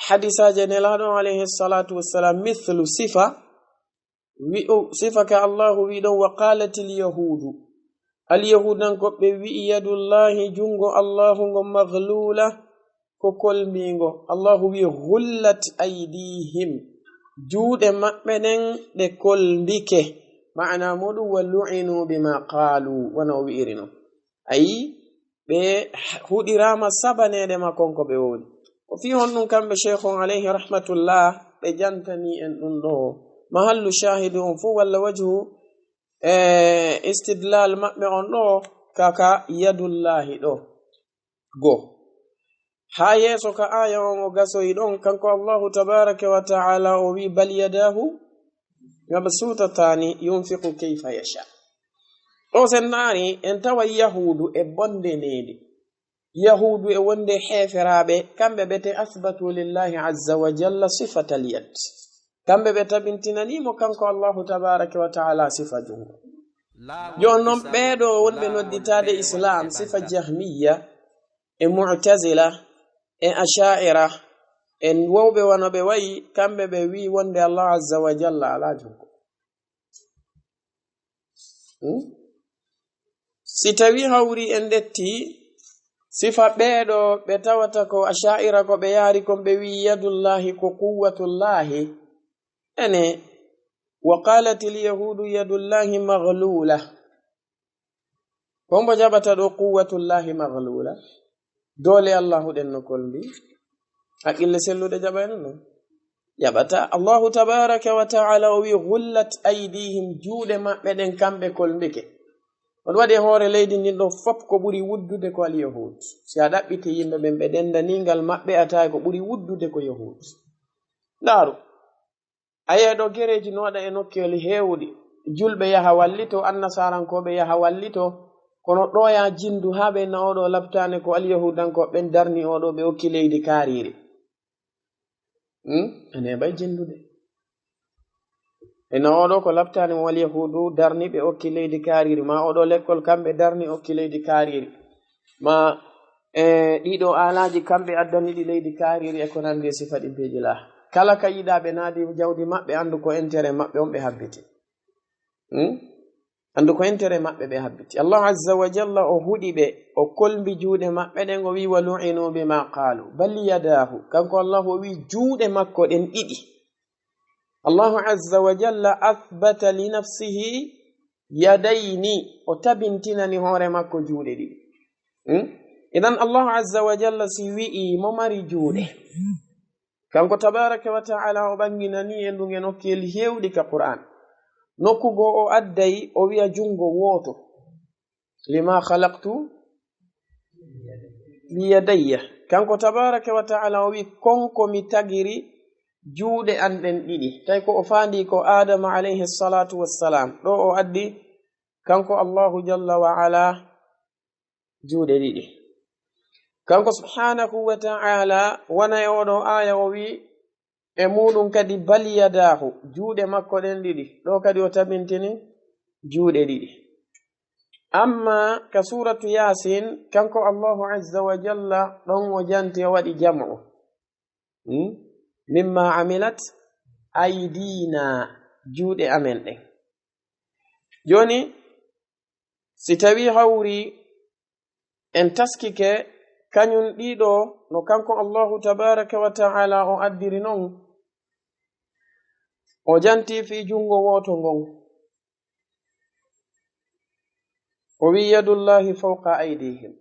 Hadisaaje Nelaaɗo on alayhi salatu wassalam, mithlu sifa, wi'u, sifa ka Allahu wi'i ɗon, "Wa qalatil yahudu." Alyahudankoɓe wi'i, "Yadullahi", jungo Allahu ngon, "maghlula", ko kolmbingo. Allahu wi'i, "Ghullat aydihim." Juuɗe maɓɓe ɗen ɗe kolmbike. Maana muɗum, "Wa lu'inu bima qalu", wano o wi'iri non. Ayi, ɓe huɗiraama sabaneede ma kon ko ɓe wowli. Ko fii honɗum kamɓe Sheikh on alayhi rahmatullah ɓe jantani en ɗum ɗo? Mahallu shahidi on fof walla wajhu, e, istidlal maɓɓe on ɗo, kaka yadullahi ɗo. Go. Haa yeeso ka aya on o gasoyi ɗon, kanko Allahu tabaraka wa ta'ala o wi, "Bal yadahu mabsutatani yunfiqu kayfa yasha." Ɗo sen ndaari, en tawa Yahuudu e bonde needi. Yahuudu e wonde heeferaaɓe, kamɓe ɓe te asbatu lillahi azza wa jalla sifatal yad. Kamɓe ɓe tabintinanii mo kanko Allahu tabaaraka wa ta'ala sifa junngo. Jooni noon ɓee ɗoo wonɓe nodditaade Islaam sifa Jahmiyya e Mu'tazila e Asha'ira e wowɓe wano ɓe wayi, kamɓe ɓe wi'i wonde Allah azza wa jalla alaa junngo. Hmm? Si tawii hawri en ɗetti sifa ɓee ɗoo ɓe tawata ko Asha'ira ko ɓe yaari kon ɓe wi'i yadullahi ko quwwatullahi. Ene, wa qalatil yahudu yadullahi maghlula. Ko mbo jaɓata ɗo quwwatullahi maghlula? Doole Allahu ɗen no kolmbi? Haqqille selluɗe jaɓayno non? Jaɓata. Allahu tabaaraka wa ta'ala o wi'i, "Ghullat aydihim", juuɗe maɓɓe ɗen kamɓe kolmbike. On waɗi e hoore leydi ndin ɗo fop ko ɓuri wuddude ko al-Yahud. Si a ɗaɓɓiti yimɓe ɓen ɓe dendaniingal maɓɓe a tawi ko ɓuri wuddude ko Yahud. Ndaaru. A yi'ay ɗo gereeji no waɗa e nokkeeli heewuɗi. Julɓe yaha wallito, annasarankooɓe yaha wallito, kono ɗo ya jinndu haa ɓe na oɗo labtaane ko alyahudankooɓe ɓen darni oɗo ɓe okki leydi kaariiri. Hmm? Ene bay jinndude. E na oɗo ko labtaane mo alyahudu darni ɓe okki leydi kaariiri, ma oɗo lekkol kamɓe darni okki leydi kaariiri. Ma, e, ɗiɗo alaaji kamɓe addani ɗi leydi kaariiri e ko nanndi e sifa ɗin peeji laa. Kala ka yiɗaa ɓe naadi jawdi maɓɓe, anndu ko intérêt maɓɓe on ɓe habbiti. Hmm? Anndu ko intérêt maɓɓe ɓe habbiti. Allahu azza wa jalla o huɗi ɓe, o kolmbi juuɗe maɓɓe ɗen, o wi'i, "Wa lu'inu bima qalu." Bal yadahu. Kanko Allahu o wi'i juuɗe makko ɗen ɗiɗi. Allahu azza wa jalla athbata li nafsihi yadayni, o tabintinani hoore makko juuɗe ɗiɗi. Hmm? Idan Allahu azza wa jalla si wi'i mo mari juuɗe, kanko tabaraka wa ta'ala o ɓanginani en ɗum e nokkeeli heewɗi ka Qur'an. Nokku goo o adday o wi'a junngo wooto. "Lima khalaqtu biyadayya." Kanko tabaraka wa ta'ala o wi, "Kon ko mi tagiri juuɗe an ɗen ɗiɗi." Tawi ko o faandi ko Adama alayhi salatu wassalam. Ɗo o addi kanko Allahu jalla wa ala juuɗe ɗiɗi. Kanko subhanahu wa ta'ala wona e oɗo aya o wi, e muɗum kadi, "Bal yadahu", juuɗe makko ɗen ɗiɗi. Ɗo kadi o tabintini juuɗe ɗiɗi. Amma ka suratu Yasin, kanko Allahu azza wa jalla ɗon o janti, o waɗi jam'u. Hmm? "Mimma amilat aydina", juuɗe amen ɗen. Jooni, si tawi hawri en taskike kañum ɗiɗo no kanko Allahu tabaraka wa ta'ala o addiri non, o janti fii junngo wooto ngon. O wi'i, "Yadullahi fawqa aydihim."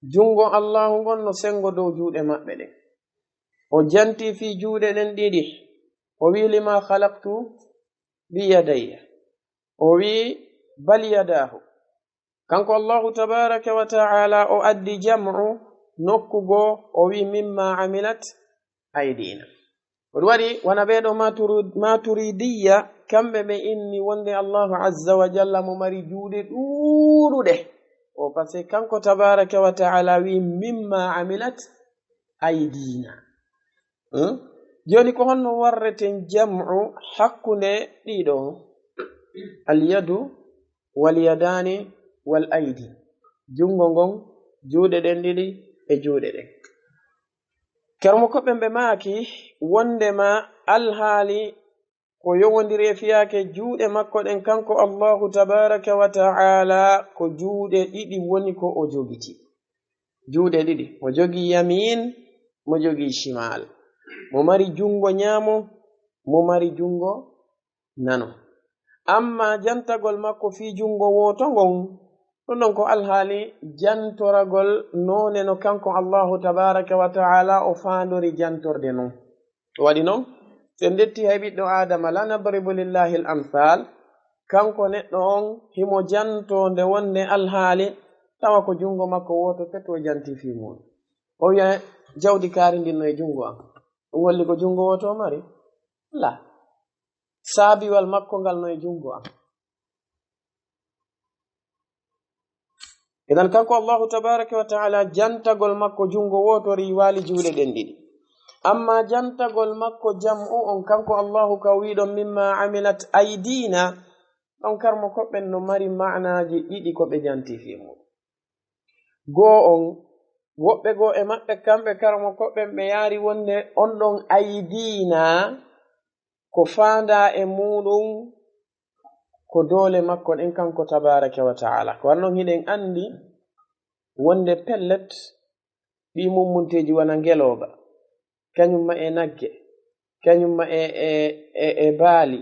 Junngo Allahu ngon no senngo dow juuɗe maɓɓe ɗen. O janti fii juuɗe ɗen ɗiɗi. O wi'i, "Lima khalaqtu biyadayya." O wi'i, "Bal yadahu." Kanko Allahu tabaraka wa ta'ala o addi jam'u nokku goo, o wi'i, "Mimma amilat aydina." Ko ɗum waɗi wona ɓee ɗo maturu-, maturidiyya, kamɓe ɓe inni wonde Allahu azza wa jalla mo mari juuɗe ɗuuɗuɗe. O, parce que kanko tabaraka wa ta'ala wi'i, "Mimma amilat aydina." Hmm? Jooni ko honno warreten jam'u hakkunde ɗiɗo? Al yadu wal yadani wal aydi. Junngo ngon, juuɗe ɗen ɗiɗi e juuɗe ɗen. Kermo ko ɓen ɓe maaki wondema alhaali ko yowondiri e fiyaake juuɗe makko ɗen kanko Allahu tabaraka wa ta'ala, ko juuɗe ɗiɗi woni ko o jogiti. Juuɗe ɗiɗi. Mo jogii yamin, mo jogii shimal. Mo mari junngo ñaamo, mo mari junngo nano. Amma jantagol makko fii junngo wooto ngon, ɗum ɗon ko alhaali jantoragol noone no kanko Allahu tabaraka wa ta'ala o faandori jantorde non. Waɗi non, so en ƴetti hay ɓiɗɗo Aadama, la nadribu lillahi al amsal, kanko neɗɗo on himo janto nde wonde alhaali tawa ko junngo makko wooto pet o janti fii mun. O wi'a, "Jawdi kaari ndin no e junngo am." Ɗum holli ko junngo wooto o mari? La. Saabiwal makko ngal no e junngo am. Idan kanko Allahu tabaraka wa ta'ala jantagol makko junngo wooto riiwaali juuɗe ɗen ɗiɗi. Amma jantagol makko jam'u on, kanko Allahu ka wi'ɗon, "Mimma amilat aydina," ɗon karmo koɓɓen no mari ma'anaaji ɗiɗi ko ɓe janti fii mun. Goo on, woɓɓe goo e maɓɓe, kamɓe karmo koɓɓen, ɓe yaari wonde on ɗon aydina, ko faandaa e muuɗum ko doole makko ɗen kanko tabaaraka wa ta'ala. Ko wanno hiɗen anndi wonde pellet, ɗii mummunteeji wona ngelooba, kañum ma e nagge, kañum ma e, e, e, e baali,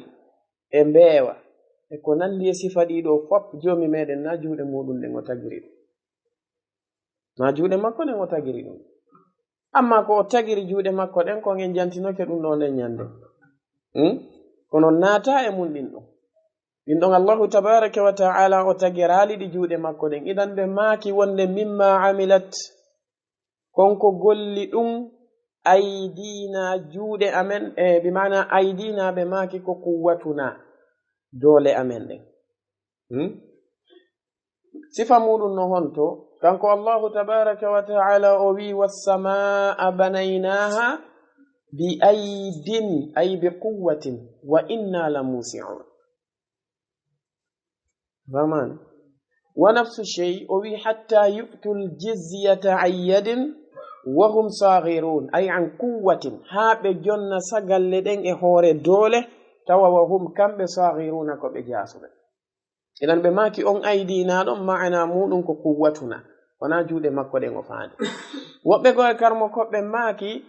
e mbeewa, e ko nanndi e sifa ɗii ɗoo fof, Joomi meɗen na juuɗe muuɗum ɗen o tagiri ɗum. Na juuɗe makko ɗen o tagiri ɗum. Amma ko o tagiri juuɗe makko ɗen, ko en jantinoke ɗum ɗoo nden ñande. Hmm? Kono naata e mun ɗin ɗon. Ɗin ɗon Allahu tabaaraka wa ta'ala o tagiraali ɗi juuɗe makko ɗen. Idan ɓe maaki wonde mimma amilat, kon ko golli ɗum aydina juuɗe amen, e bi maana aydina ɓe maaki ko quwwatuna, doole amen ɗen. Hmm? Sifa muuɗum no honto? Kanko Allahu tabaaraka wa ta'ala o wi'i, "Wassamaa banaynaha bi aydin," ay bi quwwatin, "wa inna la musi'un." Faman. Wa nafsu shay, o wi'i, "Hatta yu'tul jizyata an yadin wa hum saghirun," ay an quwwatin, haa ɓe jonna sagalle ɗen e hoore doole, tawa wa hum, kamɓe, saghiruna, ko ɓe jaasuɓe. Idan ɓe maaki on aydina ɗon, ma'ana muuɗum ko quwwatuna, wona juuɗe makko ɗen o faandi. Woɓɓe goo e karmo koɓɓe maaki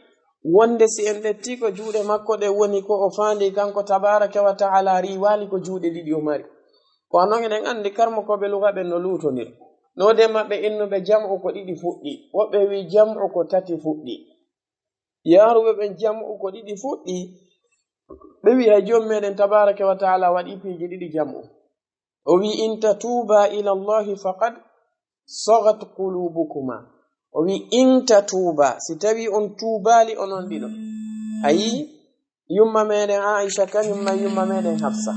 wonde si en ƴetti ko juuɗe makko ɗen woni ko o faandi kanko tabaaraka wa ta'ala, riiwaali ko juuɗe ɗiɗi o mari. Ko non eɗen anndi karmo koɓe luga ɓen no luutondir. No de maɓɓe innuɓe jam'u ko ɗiɗi fuɗɗi, woɓɓe wi'i jam'u ko tati fuɗɗi. Yaaruɓe ɓen jam'u ko ɗiɗi fuɗɗi, ɓe wi'i hay Joomi meɗen tabaaraka wa ta'ala waɗi piiji ɗiɗi jam'u. O wi'i, "In tatuuba ila Allahi faqad sagat qulubukuma." O wi'i, "In tatuuba," si tawi on tuubaali onon ɗiɗo. Ayi, yumma meɗen Aisha kañum ma yumma meɗen Hafsa.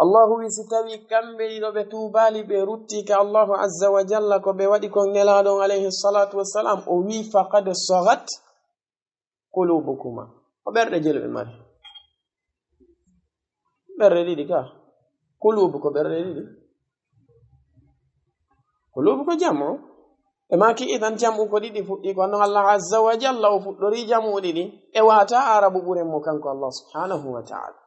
Allahu wi'i si tawi kamɓe ɗiɗo ɓe tuubaali, ɓe rutti ka Allahu azza wa jalla ko ɓe waɗi kon, Nelaaɗo on alayhi salatu wassalam, o wi'i, "Faqad sagat qulubukuma." Ko ɓerɗe jelu ɓe mari. Ɓerɗe ɗiɗi ka. Qulubu ko ɓerɗe ɗiɗi. Qulubu ko jam'u. Ɓe maaki idan jam'u ko ɗiɗi fuɗɗi. Ko non Allah azza wa jalla o fuɗɗori jam'u ɗiɗi. E wata Arabu ɓuren mo kanko Allah subhanahu wa ta'ala.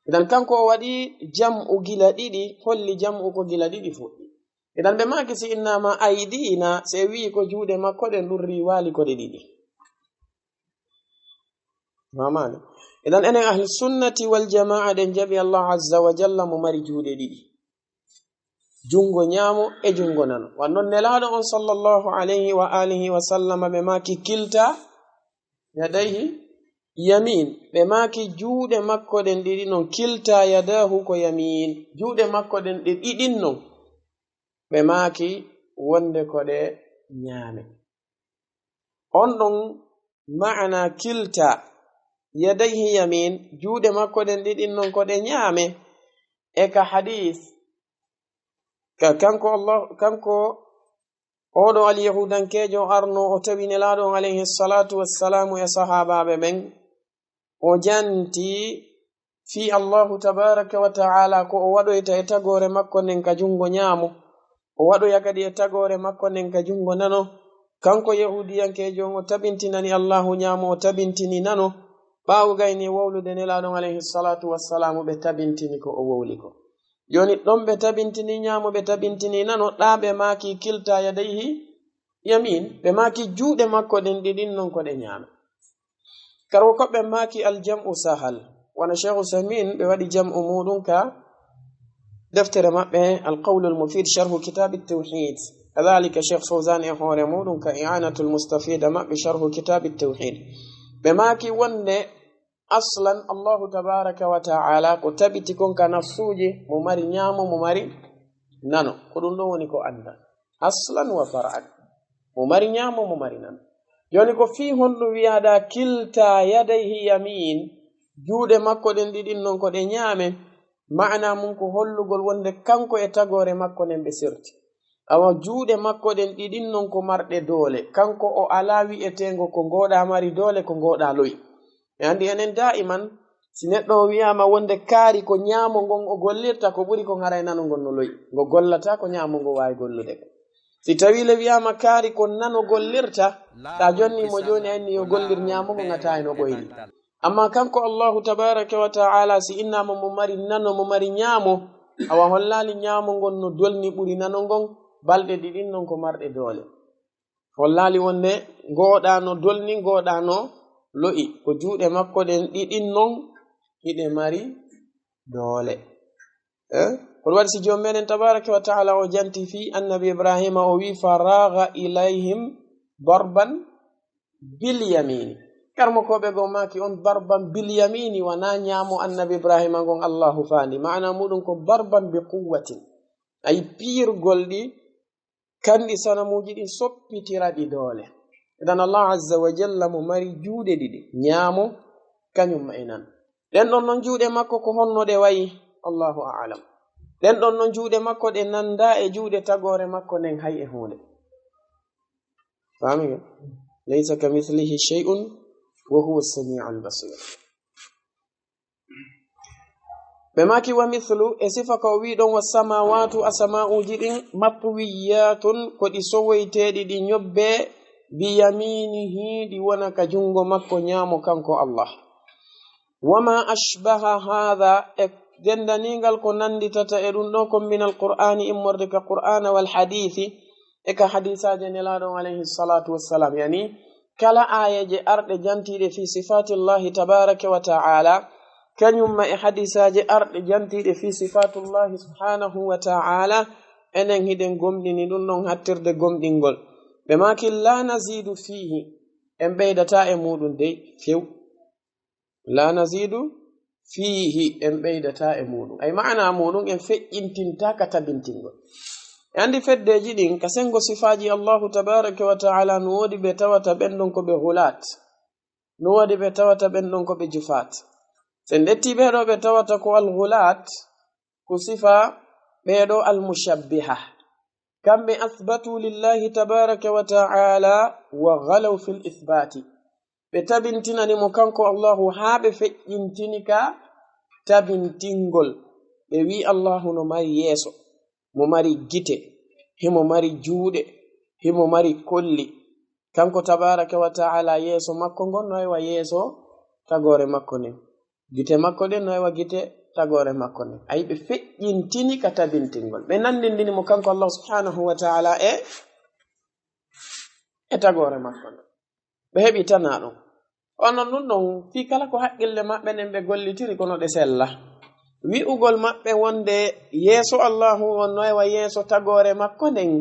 Idan kanko o waɗi jam'u gila ɗiɗi, holli jam'u ko gila ɗiɗi fuɗɗi. Idan ɓe maaki si innama aydina, si wi'i ko juuɗe makko ɗen ɗun riiwaali ko ɗe ɗiɗi. Mamani. Idan enen ahli sunnati wal jamaa ɗen jaɓi Allah azza wa jalla mo mari juuɗe ɗiɗi. Jungo ñaamo e jungo nano. Wan non Nelaaɗo on sallallahu alayhi wa alihi wa sallama ɓe maaki kilta yadayhi yamin. Ɓe maaki juuɗe makko ɗen ɗiɗi non kilta yadahu ko yamin. Juuɗe makko ɗen ɗe ɗiɗin non. Ɓe maaki wonde ko ɗe ñaame. On ɗon ma'ana kilta yadayhi yamin, juuɗe makko ɗen ɗiɗin non ko ɗe ñaame. E ka hadis, ka, kanko Allah, kanko oɗo alyahudankeejo arno o tawi Nelaaɗo on alayhi salatu wassalamu e sahaabaaɓe ɓen, o janti fii Allahu tabaraka wa ta'ala ko o waɗoyta e tagoore makko nden ka jungo ñaamo, o waɗoya kadi e tagoore makko nden ka jungo nano. Kanko yahudiyankeejo on o tabintinani Allahu ñaamo, o tabintini nano. Ɓaawo gayni e wowlude Nelaaɗo on alayhi salatu wassalamu ɓe tabintini ko o wowli ko. Jooni ɗon ɓe tabintini ñaamo, ɓe tabintini nano, ɗaa ɓe maaki kilta yadayhi yamin, ɓe maaki juuɗe makko ɗen ɗiɗin non ko ɗe ñaame. Kadi ko ɓe maaki aljam'u sahal. Wano Sheikh Usaymin ɓe waɗi jam'u muuɗum ka deftere maɓɓe Al-Qawlul Mufid sharhu Kitab At-Tawhid. Kadhalika Sheikh Fawzan e hoore muuɗum ka I'anatul Mustafid maɓɓe sharhu Kitab At-Tawhid. Ɓe maaki wonde aslan Allahu tabaraka wa ta'ala ko tabiti kon ka nafsuuji, mo mari ñaamo, mo mari nano. Ko ɗum ɗon woni ko anndal. Aslan wa far'an. Mo mari ñaamo, mo mari nano. Jooni ko fii honɗum wi'aɗaa kilta yadayhi yamin, juuɗe makko ɗen ɗiɗin non ko ɗe ñaame, ma'ana mun ko hollugol wonde kanko e tagoore makko nden ɓe serti. Awa juuɗe makko ɗen ɗiɗin non ko marɗe doole. Kanko o alaa wi'eteengo ko ngooɗaa mari doole, ko ngooɗaa lo'i. E anndi enen daa'iman, si neɗɗo o wi'aama wonde kaari ko ñaamo ngon o gollirta, ko ɓuri kon haray nano ngon no lo'i. Ngo gollataa ko ñaamo ngo waawi gollude kon. Si tawii le wi'aama kaari ko nano gollirta, ta jonni mo jooni a inni yo gollir ñaamo ngon a tawa no ɓoyri. Amma kanko Allahu tabaraka wa ta'ala, si innaama mo mari nano, mo mari ñaamo, awa hollaali ñaamo ngon no dolni ɓuri nano ngon, balɗe ɗiɗin non ko marɗe doole. Hollaali wonde ngooɗaa no dolni, ngooɗaa no lo'i, ko juuɗe makko ɗen ɗiɗin non hiɗe mari doole. Eh? Ko ɗum waɗi si Joom meɗen tabaraka wa ta'ala o janti fii Annabi Ibrahima, o wi'i, "Faragha ilayhim darban bil yamini." Karmokooɓe goo maaki on darban bil yamini, wanaa ñaamo Annabi Ibrahima ngon Allahu faandi. Maana muuɗum ko darban bi quwwatin. Ay piirgol ɗi, kandi sanamuuji ɗin soppitira ɗi doole. Idan Allah azza wa jalla mo mari juuɗe ɗiɗi, ñaamo, kañum ma e nano. Ɗen ɗon non juuɗe makko ko honno ɗe wayi? Allahu a'lam. Ɗen ɗon non juuɗe makko ɗe nanda e juuɗe tagoore makko nden hay e huunde. Faami ngel? "Laysa kamithlihi shay'un wa huwa as-sami'ul basir." Ɓe maaki wa mithlu, e sifa ko o wi'i ɗon, "Was samawatu", a sama'uuji ɗin, "matwiyatun", ko ɗi sowoyteeɗi, ɗi ñobbe, "bi yaminihi", ɗi wona ka junngo makko ñaamo kanko Allah. "Wa ma ashbaha hadha", e denndaniingal ko nannditata e ɗum ɗo kon, "minal qur'ani", immorde ka qur'aana, "wal hadithi", e ka hadiisaaji Nelaaɗo on alayhi salatu wassalam, yani kala aayeeje arɗe jantiiɗe fii sifaatillahi tabaaraka wa ta'ala, kañum ma e hadiisaaje arɗe jantiiɗe fii sifaatullahi subhaanahu wa ta'ala, enen hiɗen gomɗini ɗum ɗon hattirde gomɗingol. Ɓe maaki, "La nazidu fiihi", en ɓeydataa e muuɗum dey few. "La nazidu fiihi", en ɓeydataa e muuɗum. Ay maana muuɗum, en feƴƴintintaa ka tabintingol. E anndi feddeeji ɗin, ka senngo sifaaji Allahu tabaaraka wa ta'ala, no woodi ɓe tawata ɓen ɗon ko ɓe hulaat. No woodi ɓe tawata ɓen ɗon ko ɓe jufaat. Sen ƴettii ɓee ɗoo ɓe tawata ko al-ghulaat, ko sifa ɓee ɗoo al-mushabbiha. Kamɓe athbatu lillahi tabaaraka wa ta'ala wa ghalaw fil ithbaati. Ɓe tabintinani mo kanko Allahu haa ɓe feƴƴintini ka tabintingol. Ɓe wi'i Allahu no mari yeeso, mo mari gite, himo mari juuɗe, himo mari kolli. Kanko tabaaraka wa ta'ala, yeeso makko ngon no e wa yeeso tagoore makko nden. Gite makko ɗen no e wa gite tagoore makko nden. Ay, ɓe feƴƴintini ka tabintingol. Ɓe nanndindini mo kanko Allah subhanahu wa ta'ala e, e tagoore makko nden. Ɓe heɓi tanaa ɗum. Onon ɗum ɗon, fii kala ko haqqille maɓɓe nden ɓe gollitiri, kono ɗe sella. Wi'ugol maɓɓe wonde yeeso Allahu on no e wa yeeso tagoore makko nden,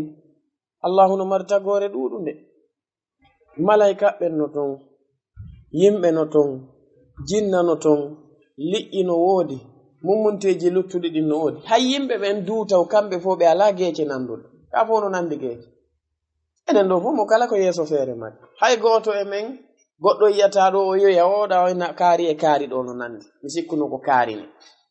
Allahu no mari tagoore ɗuuɗunde. Malaykaaɓe no ton, yimɓe no ton, jinna no ton, liƴƴi no woodi, mummunteeji luttuɗi ɗin no woodi. Hay yimɓe ɓen duu taw, kamɓe fof ɓe alaa geece nanduɗo. Ka fof no nandi geece. Enen ɗoo fof mo kala ko yeeso feere mari. Hay gooto e men, goɗɗo yi'ataa ɗoo o yoya o ɗa o ina kaari e kaari ɗoo no nandi. Mi sikkuno ko kaari ni.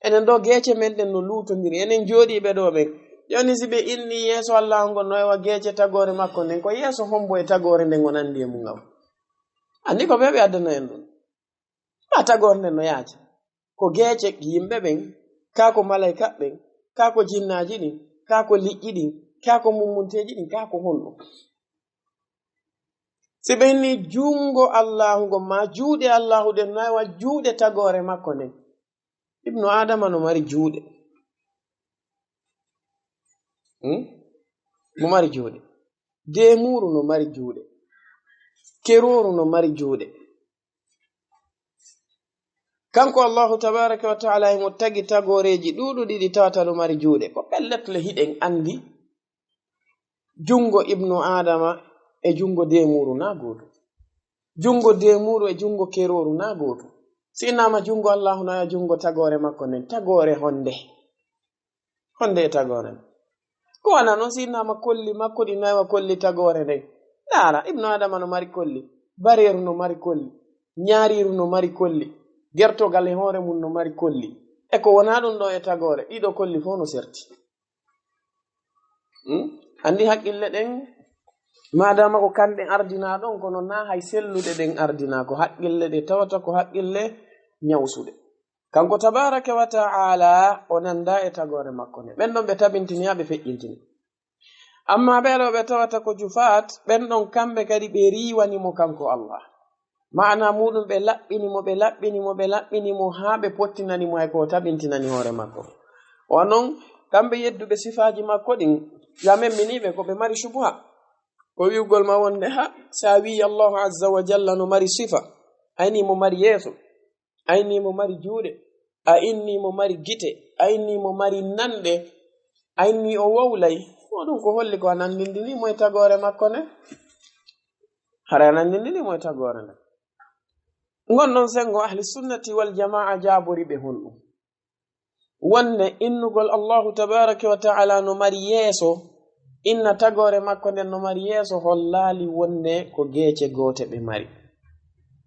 Enen ɗoo geece men ɗen no luutondiri. Enen jooɗiiɓe ɗoo ɓen. Jooni si ɓe inni yeeso Allaahu ngon no e wa geece tagoore makko nden, ko yeeso hombo e tagoore nden o nandi e mum ngaw? Anndi ko ɓe ɓe addana en ɗum. Maa tagoore nden no yaaji. Ko geece yimɓe ɓen, kaa ko malaykaaɓe ɓen, kaa ko jinnaaji ɗin, kaa ko liƴƴi ɗin, kaa ko mummunteeji ɗin, kaa ko honɗum. Si ɓe inni junngo Allaahu ngon, maa juuɗe Allaahu ɗen, no e wa juuɗe tagoore makko nden. Ibnu Aadama no mari juuɗe. Hmm? No mari juuɗe. Deemuuru no mari juuɗe. Kerooru no mari juuɗe. Kanko Allahu tabaaraka wa ta'ala himo tagi tagooreeji ɗuuɗuɗi ɗi tawata no mari juuɗe. Ko pellet le hiɗen anndi junngo Ibnu Aadama e junngo deemuuru na gootu. Junngo deemuuru e junngo kerooru na gootu. Si innaama junngo Allahu na e junngo tagoore makko nden, tagoore honde? Honde e tagoore nden? Ko wana noon si innaama kolli makko ɗi no e wa kolli tagoore nden. Ndaara, Ibnu Aadama no mari kolli, bareeru no mari kolli, ñaariiru no mari kolli, gertogal e hoore mum no mari kolli. E ko wonaa ɗum ɗoo e tagoore, ɗiɗo kolli fof no serti. Hmm? Anndi haqqille ɗen, maadaama ko kanɗen ardinaa ɗon, kono naa hay selluɗe ɗen ardinaa, ko haqqille ɗe tawata ko haqqille ñawsuɗe. Kanko tabaaraka wa ta'ala o nanndaa e tagoore makko nde. Ɓen ɗon ɓe tabintini haa ɓe feƴƴintini. Ammaa ɓee ɗoo ɓe tawata ko jufaat, ɓen ɗon kamɓe kadi ɓe riiwani mo kanko Allah. Maana muuɗum ɓe laɓɓini mo, ɓe laɓɓini mo, ɓe laɓɓini mo haa ɓe pottinani mo hay ko o tabintinani hoore makko. O non kamɓe yedduɓe sifaaji makko ɗin, ya men miniiɓe ko ɓe mari shubuha. Ko wi'ugol ma wonde ha, si a wi'i Allahu azza wa jalla no mari sifa, ayni mo mari yeeso, ayni mo mari juuɗe, a inni mo mari gite, a inni mo mari nanɗe, a inni o wowlay, ko ɗum ko holli ko a nanndindini mo e tagoore makko nde? Hara a nanndindini mo e tagoore nde. Ngon ɗon senngo ahli sunnati wal jamaa jaabori ɓe honɗum? Wonde innugol Allahu tabaaraka wa ta'ala no mari yeeso, inna tagoore makko nden no mari yeeso, hollaali wonde ko geece goote ɓe mari.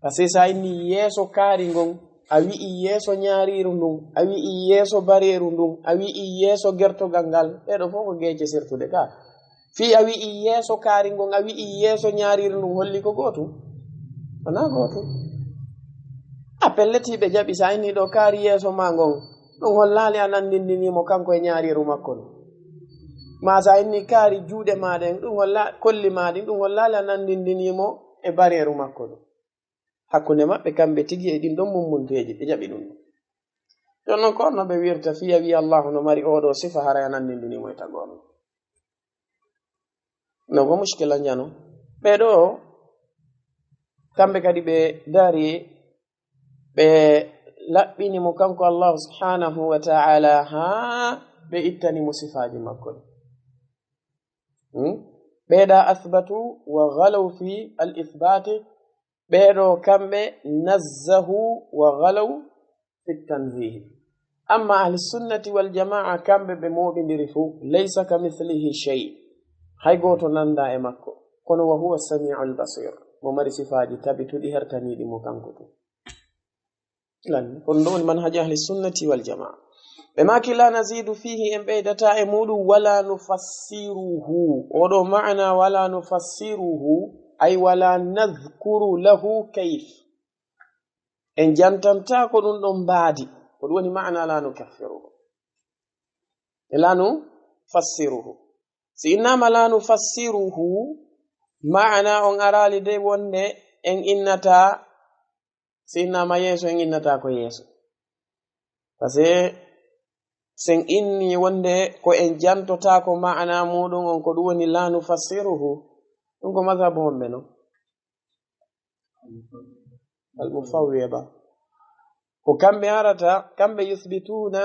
Parce que so a inni yeeso kaari ngon, a wi'i yeeso ñaariiru ndun, a wi'i yeeso bareeru ndun, a wi'i yeeso gertogal ngal, ɗee ɗoo fof ko geece sertuɗe ka. Fii a wi'i yeeso kaari ngon, a wi'i yeeso ñaariiru ndun, holli ko gootum? Wonaa gootum. A pelletiiɓe jaɓi, so a inni ɗoo kaari yeeso maa ngon, ɗum hollaali a nanndindinii mo kanko e ñaariiru makko ndun. Maa so a inni kaari juuɗe maa ɗen, ɗum holla-, kolli maa ɗin, ɗum hollaali a nanndindinii mo e bareeru makko ndun. Hakkunde maɓɓe kamɓe tigi e ɗin ɗon mummunteeji, ɓe jaɓi ɗum. Jooni non ko honno ɓe wi'irta fii a wi'i Allaahu no mari oo ɗoo sifa, haray a nanndindinii mo e tagoore? No ko muskila njano. Ɓee ɗoo, kamɓe kadi ɓe dari, ɓe laɓɓini mo kanko Allaahu subhaanahu wa ta'ala haa ɓe ittani mo sifaaji makko ɗin. Hmm? Ɓee ɗaa athbatu wa ghalaw fi al-ithbaati, ɓee ɗoo kamɓe nazzahu wa ghalaw fi tanzihi. Amma ahli sunnati wal jamaa, kamɓe ɓe mooɓindiri fuu, laysa ka mithlihi shay. Hay gooto nanndaa e makko. Kono wa huwa samii'ul basiir. Mo mari sifaaji tabituɗi hertaniiɗi mo kanko tun. Lan, kono ɗum woni manhaji ahli sunnati wal jamaa. Ɓe maaki, "La nazidu fihi", en ɓeydataa e muuɗum, "wala nufassiruhu." Oɗo maana, "wala nufassiruhu", ay, "wala nadhkuru lahu kayf." En jantantaako ɗum ɗon mbaadi. Ko ɗum woni maana "la nukaffiruhu". "La nufassiruhu". Si innaama "la nufassiruhu", maana on araali de wonde en innataa, si innaama yeeso, en innataa ko yeeso. Parce que sen inni wonde ko en jantotaako maana muuɗum on, ko ɗum woni "la nufassiruhu". Ɗum ko mazhabu homɓe non? Al-mufawwida. Ko kamɓe arata, kamɓe yuthbituuna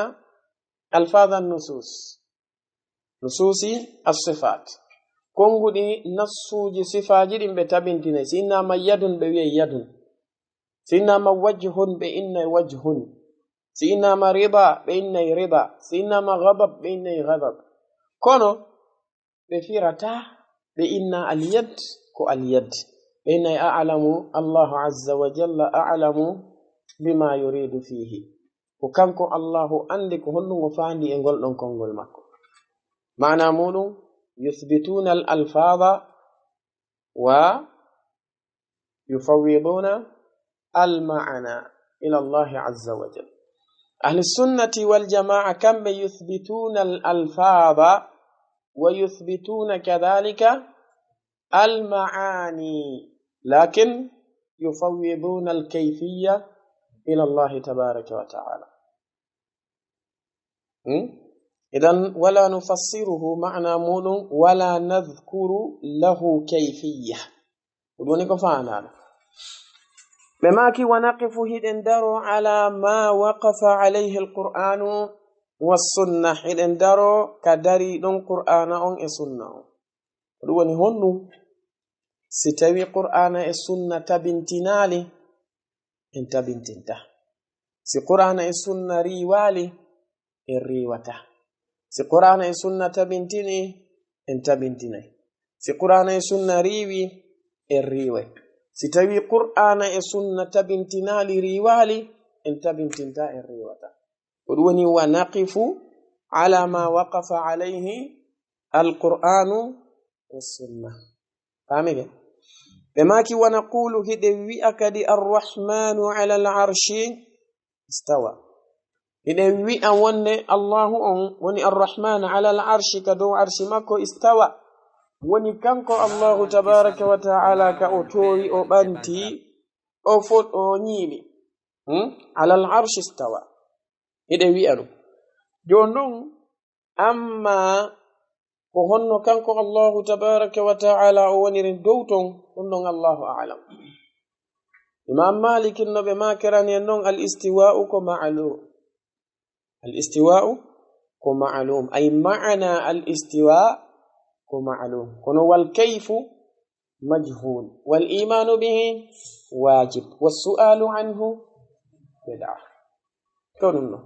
alfaadha nusus. Nusuusi as-sifaat. Konnguɗi nassuuji sifaaji ɗin ɓe tabintinay. Si innaama yadun, ɓe wi'ay yadun. Si innaama wajhun, ɓe innay wajhun. Si innaama rida, ɓe innay rida. Si innaama ghadab, ɓe innay ghadab. Kono ɓe firataa, ɓe inna al-yad ko al-yad. Ɓe innay a'lamu, Allahu azza wa jalla a'lamu bima yuridu fihi. Ko kanko Allahu anndi ko honɗum o faandi e ngol ɗon konngol makko. Maana muuɗum, yuthbituuna al-alfaadha wa yufawwiduuna al-maana ila Allahi azza wa jalla. Ahli sunnati wal jamaa, kamɓe yuthbituuna al-alfaadha wa yuthbituuna kadhalika al-maani, lakin yufawwiduuna al-kayfiyya ila Allahi tabaaraka wa ta'ala. Hmm? Idan, "wala nufassiruhu", maana muuɗum, "wala nadhkuru lahu kayfiyya". Ko ɗum woni ko faandaano. Ɓe maaki, "Wa naqifu", hiɗen daro, "ala ma waqafa alayhi al-Qur'anu wa sunna", hiɗen daro ka dari ɗon Qur'aana on e sunna on. Ko ɗum woni honɗum? Si tawi Qur'aana e sunna tabintinaali, en tabintinta. Si Qur'aana e sunna riiwaali, en riiwata. Si Qur'aana e sunna tabintini, en tabintinay. Si Qur'aana e sunna riiwi, en riiway. Si tawi Qur'aana e sunna tabintinaali, riiwaali, en tabintinta, en riiwata. Ko ɗum woni, "Wa naqifu ala ma waqafa alayhi Alqur'anu wa sunna. Faami ke? Ɓe maaki, "Wa naqulu," hiɗen wi'a kadi, "Arrahmanu ala al-arshi istawa." Hiɗen wi'a wonde Allahu on woni Arrahman ala al-arshi, ka dow arshi makko, istawa. Woni kanko Allahu tabaraka wa ta'ala ka o toowi, o ɓanti, o fot-, o ñiiɓi. Hmm? Ala al-arshi istawa. Hiɗen wi'a ɗum. Jooni non, amma ko honno kanko Allahu tabaraka wa ta'ala o woniri dow ton, ɗum ɗon Allahu a'lam. Imam Malik no ɓe maakirani en non, al istiwa'u ko ma'lum. Al istiwa'u ko ma'lum. Ay ma'ana al istiwa ko ma'lum. Kono wal kayfu majhul. Wal imanu bihi wajib. Was su'alu anhu bid'a. Ko ɗum non.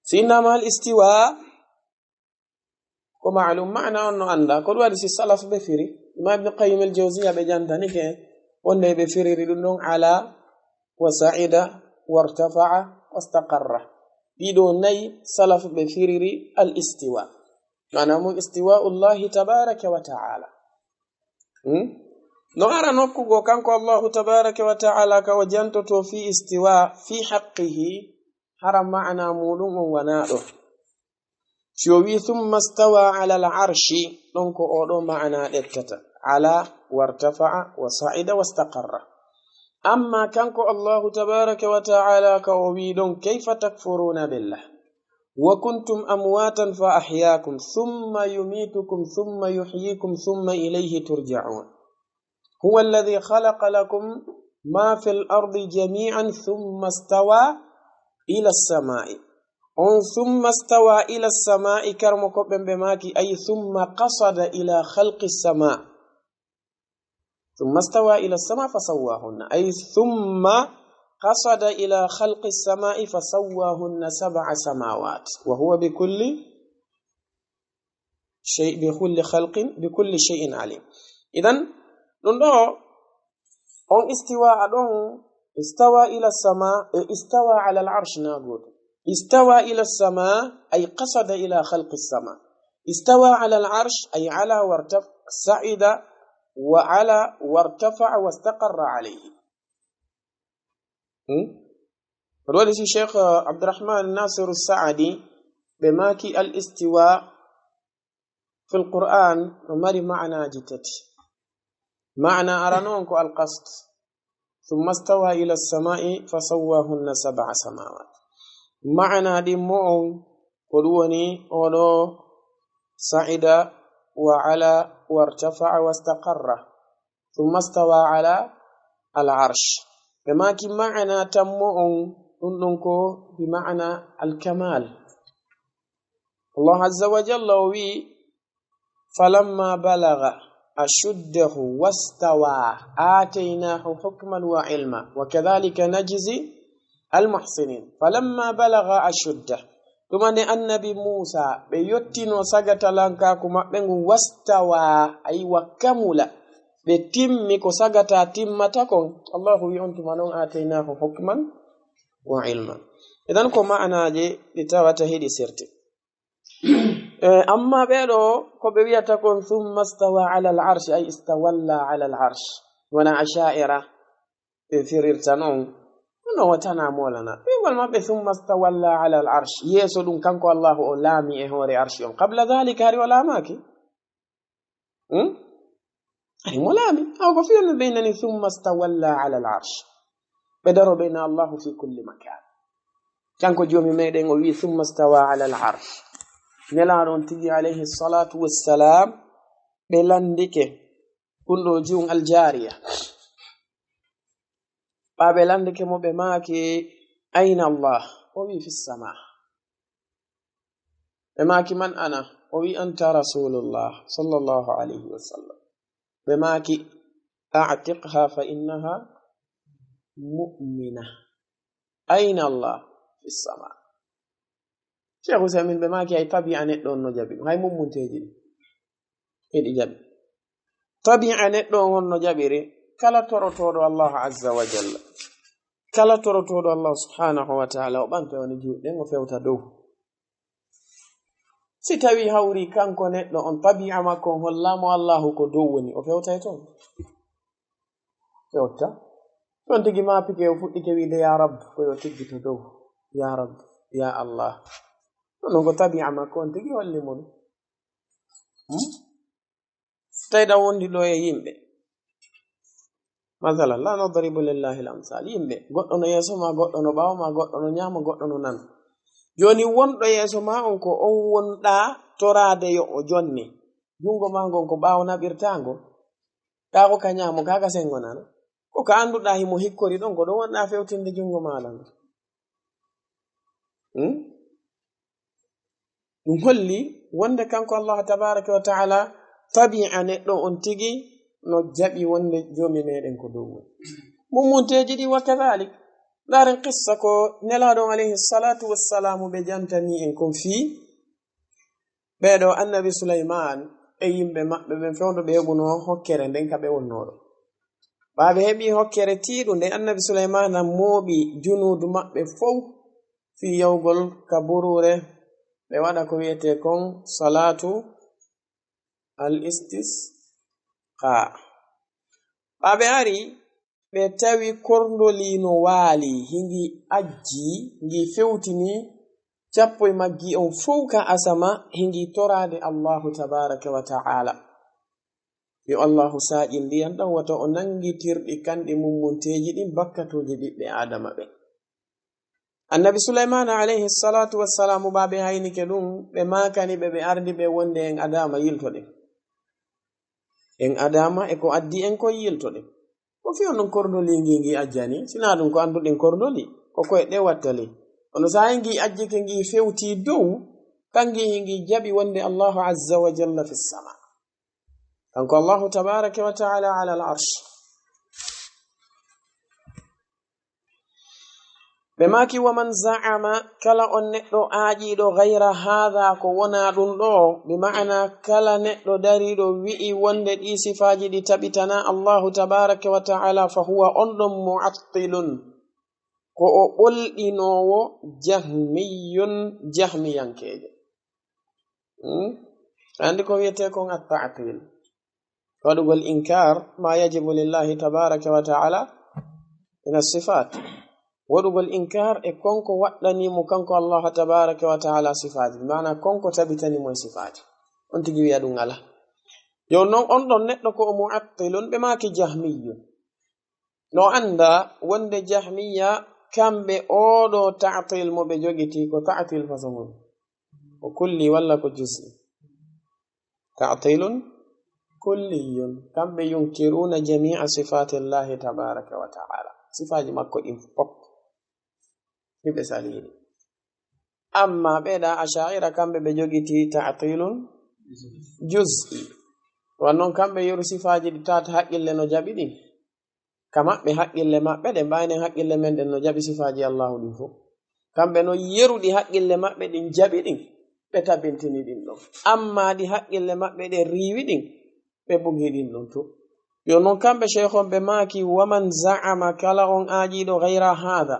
Si innama al istiwa ko ma'lum, ma'ana on no annda. Ko ɗum waɗi si salaf ɓe firi. Imam Ibn Qayyim al-Jawziyya ɓe jantani ke wonde ɓe firiri ɗum ɗon ala wa sa'ida wartafa'a wastaqarra. Ɗiɗo nayi salaf ɓe firiri al istiwa. Maana mum istiwa'ullahi tabaraka wa ta'ala. Hmm? No ara nokku go kanko Allahu tabaraka wa ta'ala ka o jantoto fi istiwa fi haqqihi, hara ma'ana muɗum on wana ɗo. Si o wi, "Thumma stawa ala al-arshi," ɗon ko oɗo ma'ana ɗettata. Ala, wartafa'a, wa sa'ida, wastaqarra. Amma kanko Allahu tabaraka wa ta'ala ka o wi ɗon, "Kayfa takfuruna billah, wa kuntum amwatan fa ahyakum, thumma yumitukum, thumma yuhyikum, thumma ilayhi turja'un." هو الذي خلق لكم ما في الأرض جميعا ثم استوى إلى السماء. On ثم استوى إلى السماء, karmo ko ɓen ɓe maaki, أي ثم قصد إلى خلق السماء. ثم استوى إلى السماء فسواهن. أي ثم قصد إلى خلق السماء فسواهن سبع سماوات. وهو بكل شيء، بكل خلق، بكل شيء عليم. Idan, ɗum ɗo, on istiwa a ɗon, istawa ila sama, e istawa ala al-arsh na goto. Istawa ila sama, ay qasada ila khalqi sama. Istawa ala al-arsh, ay ala wartaf-, sa'ida wa ala wartafa'a wastaqarra alayhi. Hmm? Ko ɗum waɗi si Cheikh, uh, Abdurrahman Nasiru Sa'adi, ɓe maaki al-istiwa fil Qur'an no mari ma'anaaji tati. Ma'ana arano on ko al-qasd. Thumma stawa ila as-sama'i fasawwahunna sab'a samawat. Ma'ana ɗin mo on ko ɗum woni oɗo sa'ida wa ala wartafa'a wastaqarra. Thumma stawa ala al-arsh. Ɓe maaki ma'ana tammo on, ɗum ɗon ko bi ma'ana al-kamal. Allah azza wa jalla o wi, "Falamma balagha ashuddahu wastawa ataynahu hukman wa ilma wa kadhalika najzi al-muhsinin." Falamma balagha ashuddah. Tuma nde annabi Muusa, ɓe yottino sagatalankaaku maɓɓe ngun, wastawa, ay wa kamula. Ɓe timmi ko sagata timmata kon. Allahu wi on tuma non, "Ataynahu hukman wa ilma." Idan ko ma'anaaje ɗi tawata hiɗi sirti. Eh, amma ɓee ɗo, ko ɓe wiyata kon, "Thumma stawa ala al-arsh," ay istawalla ala al-arsh. Wona Asha'ira ɓe firirta non. Kono o tana molana. Ɓe ngol maɓɓe, "Thumma stawalla ala al-arsh." Yeeso ɗum kanko Allahu o laami e hoore arshi on. Qabla dhalika hari o laamaaki. Hmm? Hari mo laami. Aw ko fiyo no ɓe nani, "Thumma stawalla ala al-arsh." Ɓe daro ɓe na Allahu fi kulli makan. Kanko joomi meɗen o wi, "Thumma stawa ala al-arsh." Nelaaɗo on tigi alayhi salatu wassalam, ɓe landike kunɗo jiwun aljariya. Ɓa ɓe landike mo, ɓe maaki, "Ayna Allah?" O wi, "Fi sama." Ɓe maaki, "Man ana?" O wi, "Anta Rasulullah, sallallahu alayhi wa sallam." Ɓe maaki, "A'tiqha fa innaha mu'mina." "Ayna Allah?" "Fi sama." Cheikh Usaymin ɓe maaki, "Ay tabi'a neɗɗo on no jaɓi ɗum, hay mummunteeji ɗi, eɗi jaɓi." Tabi'a neɗɗo on no jaɓiri kala torotooɗo Allah azza wa jalla. Kala torotooɗo Allah subhanahu wa ta'ala, o ɓanta woni juuɗe ɗen, o fewta dow. Si tawi hawri kanko neɗɗo on, tabi'a makko on hollaamo Allahu ko dow woni, o fewtay toon? Fewta. Ɗon tigi ma pike o fuɗɗike wiide, "Ya Rabb," ko yo tiggi to dow. "Ya Rabb, ya Allah." Ɗum ɗon ko tabi'a makko on tigi holli mo ɗum. Hmm? Tawi ɗa wondi ɗo e yimɓe. Masalan, la nadribu lillahi al-amsal. Yimɓe, goɗɗo no yeeso ma, goɗɗo no ɓaawo ma, goɗɗo no ñaamo, goɗɗo no nano. Jooni wonɗo yeeso ma on ko on wonɗa toraade yo o jonne. Junngo ma ngon ko ɓaawo naɓirta ngo. Kaa ko ka ñaamo, kaa ka senngo nano. Ko ka annduɗa himo hikkori ɗon, ko ɗon wonɗa fewtinde junngo maaɗa ngo. Hmm? Ɗum holli wonde kanko Allah tabaraka wa ta'ala tabi'a neɗɗo on tigi no jaɓi wonde joomi meɗen ko dow woni. Mummunteeji ɗi wa kadhalik. Ndaaren qissa ko Nelaaɗo on alayhi salatu wassalamu ɓe jantani en kon fii ɓeeɗo Annabi Sulaymaan e yimɓe maɓɓe ɓen fewndo ɓe heɓuno hokkere nden ka ɓe wonnoo ɗo. Ɓaa ɓe heɓi hokkere tiiɗunde, Annabi Sulaymaana mooɓi junuudu maɓɓe fow fii yawgol ka buruure, ɓe waɗa ko wi'etee kon salaatu al istisqa. Ɓaa ɓe ari, ɓe tawi korndoli no waali, hingi ajji, ngi fewtini cappo e majji on fow ka asama, hingi toraade Allahu tabaraka wa ta'ala. Yo Allahu saaƴin ndiyan ɗan, wata o nanngitirɗi kanɗi mummunteeji ɗin bakkatuuji ɓiɓɓe Aadama ɓen. Annabi Sulaymaana alayhi salatu wassalamu, ɓaa ɓe haynike ɗum, ɓe maakani ɓe, ɓe ardi ɓe wonde en adaama yiltoɗen. En adaama e ko addi en kon yiltoɗen. Ko fii honno korndoli ngi, ngi ajjani? Sinaa ɗum ko annduɗen korndoli, ko koye ɗe wattali. Kono saa'i ngi ajjike ngi fewti dow, kan ngi ngi jaɓi wonde Allahu azza wa jalla fi sama. Kanko Allahu tabaraka wa ta'ala ala al arsh. Ɓe maaki, "Wa man za'ama," kala on neɗɗo aaƴiiɗo, "ghayra haadha," ko wonaa ɗum ɗo, bi ma'ana kala neɗɗo dariiɗo wi'i wonde ɗi sifaaji ɗi tabitanaa Allahu tabaraka wa ta'ala, fa huwa, on ɗon, mu'attilun, ko o ɓolɗinoowo, jahmiyun, jahmiyankeejo. Hmm? Anndi ko wi'etee kon at-ta'til. Waɗugol inkaar ma yajibu lillahi tabaraka wa ta'ala min as-sifat. Waɗugol inkaar e kon ko waɗɗani mo kanko Allah tabaraka wa ta'ala sifaaji, maana kon ko tabitani mo e sifaaji. On tigi wi'a ɗum alaa. Yo non on ɗon neɗɗo ko o mu'attilun, ɓe maaki jahmiyun. No annda wonde jahmiya kamɓe oo ɗoo ta'til mo ɓe jogiti ko ta'til façon on. Ko kulli walla ko juz'i. Ta'tilun kulliyun. Kamɓe yunkiruuna jami'a sifatillahi tabaraka wa ta'ala. Sifaaji makko ɗin fof. Hiɓe saliini. Amma ɓe ɗa Asha'ira kamɓe ɓe jogiti ta'tilun juz'i. Wan non kamɓe yeru sifaaji ɗi tata haqqille no jaɓi ɗin. Ka maɓɓe haqqille maɓɓe ɗen, ɓaynen haqqille men ɗen no jaɓi sifaaji Allahu ɗin fof. Kamɓe no yeru ɗi haqqille maɓɓe ɗin jaɓi ɗin, ɓe tabintini ɗin ɗon. Amma ɗi haqqille maɓɓe ɗen riiwi ɗin, ɓe bugi ɗin ɗon to. Yo non kamɓe sheikh on ɓe maaki, "Wa man za'ama," kala on aajiiɗo, "ghayra haadha,"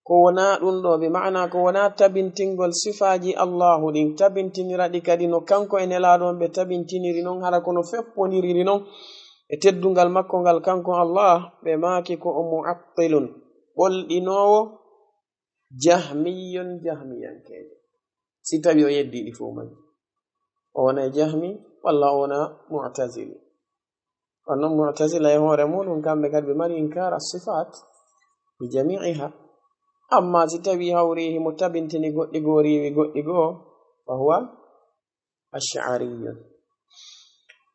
ko wonaa ɗum ɗo, bi ma'ana ko wonaa tabintingol sifaaji Allahu ɗin, tabintinira ɗi kadi no kanko e Nelaaɗo on ɓe tabintiniri non, hara kono feppondiriri non e teddungal makko ngal kanko Allah, ɓe maaki ko o mu'attilun, ɓolɗinoowo, jahmiyun, jahmiyankeejo. Si tawi o yeddii ɗi fof man, o wonay jahmi walla o wona mu'tazili. Kono non mu'tazila e hoore muɗum, kamɓe kadi ɓe mari inkaar as-sifaat bi jami'iha. Amma si tawi hawri himo tabintini goɗɗi goo, riiwi goɗɗi goo, fa huwa ash'ariyun.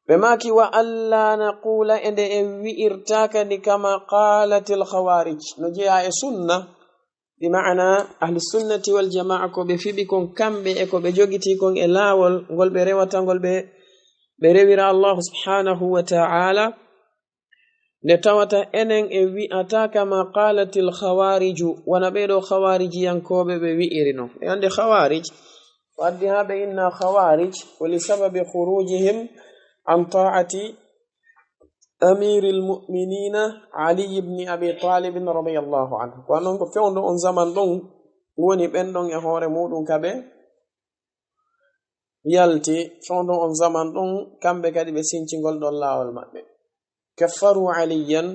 Ɓe maaki, "Wa alla naqula," e nde en wi'irta kadi kama qalatil khawarij, no jeyaa e sunna, bi ma'ana ahli sunnati wal jamaa, ko ɓe fiɓi kon kamɓe e ko ɓe jogiti kon e laawol ngol ɓe rewata ngol, ɓe, ɓe rewira Allahu subhanahu wa ta'ala. Nde tawata enen en wi'ata kama qalatil khawariju, wona ɓee ɗoo khawarijiyankooɓe ɓe wi'iri non. E annde khawarij, ko addi haa ɓe inna khawarij, ko li sababi khurujihim an ta'ati amiril mu'minina Ali ibn Abi Talib radiyallahu anhu. Ko non ko fewndo on zaman ɗon woni ɓen ɗon e hoore muɗum ka ɓe yalti fewndo on zaman ɗum, kamɓe kadi ɓe sincingol ɗon laawol maɓɓe. Kaffaru Aliyan,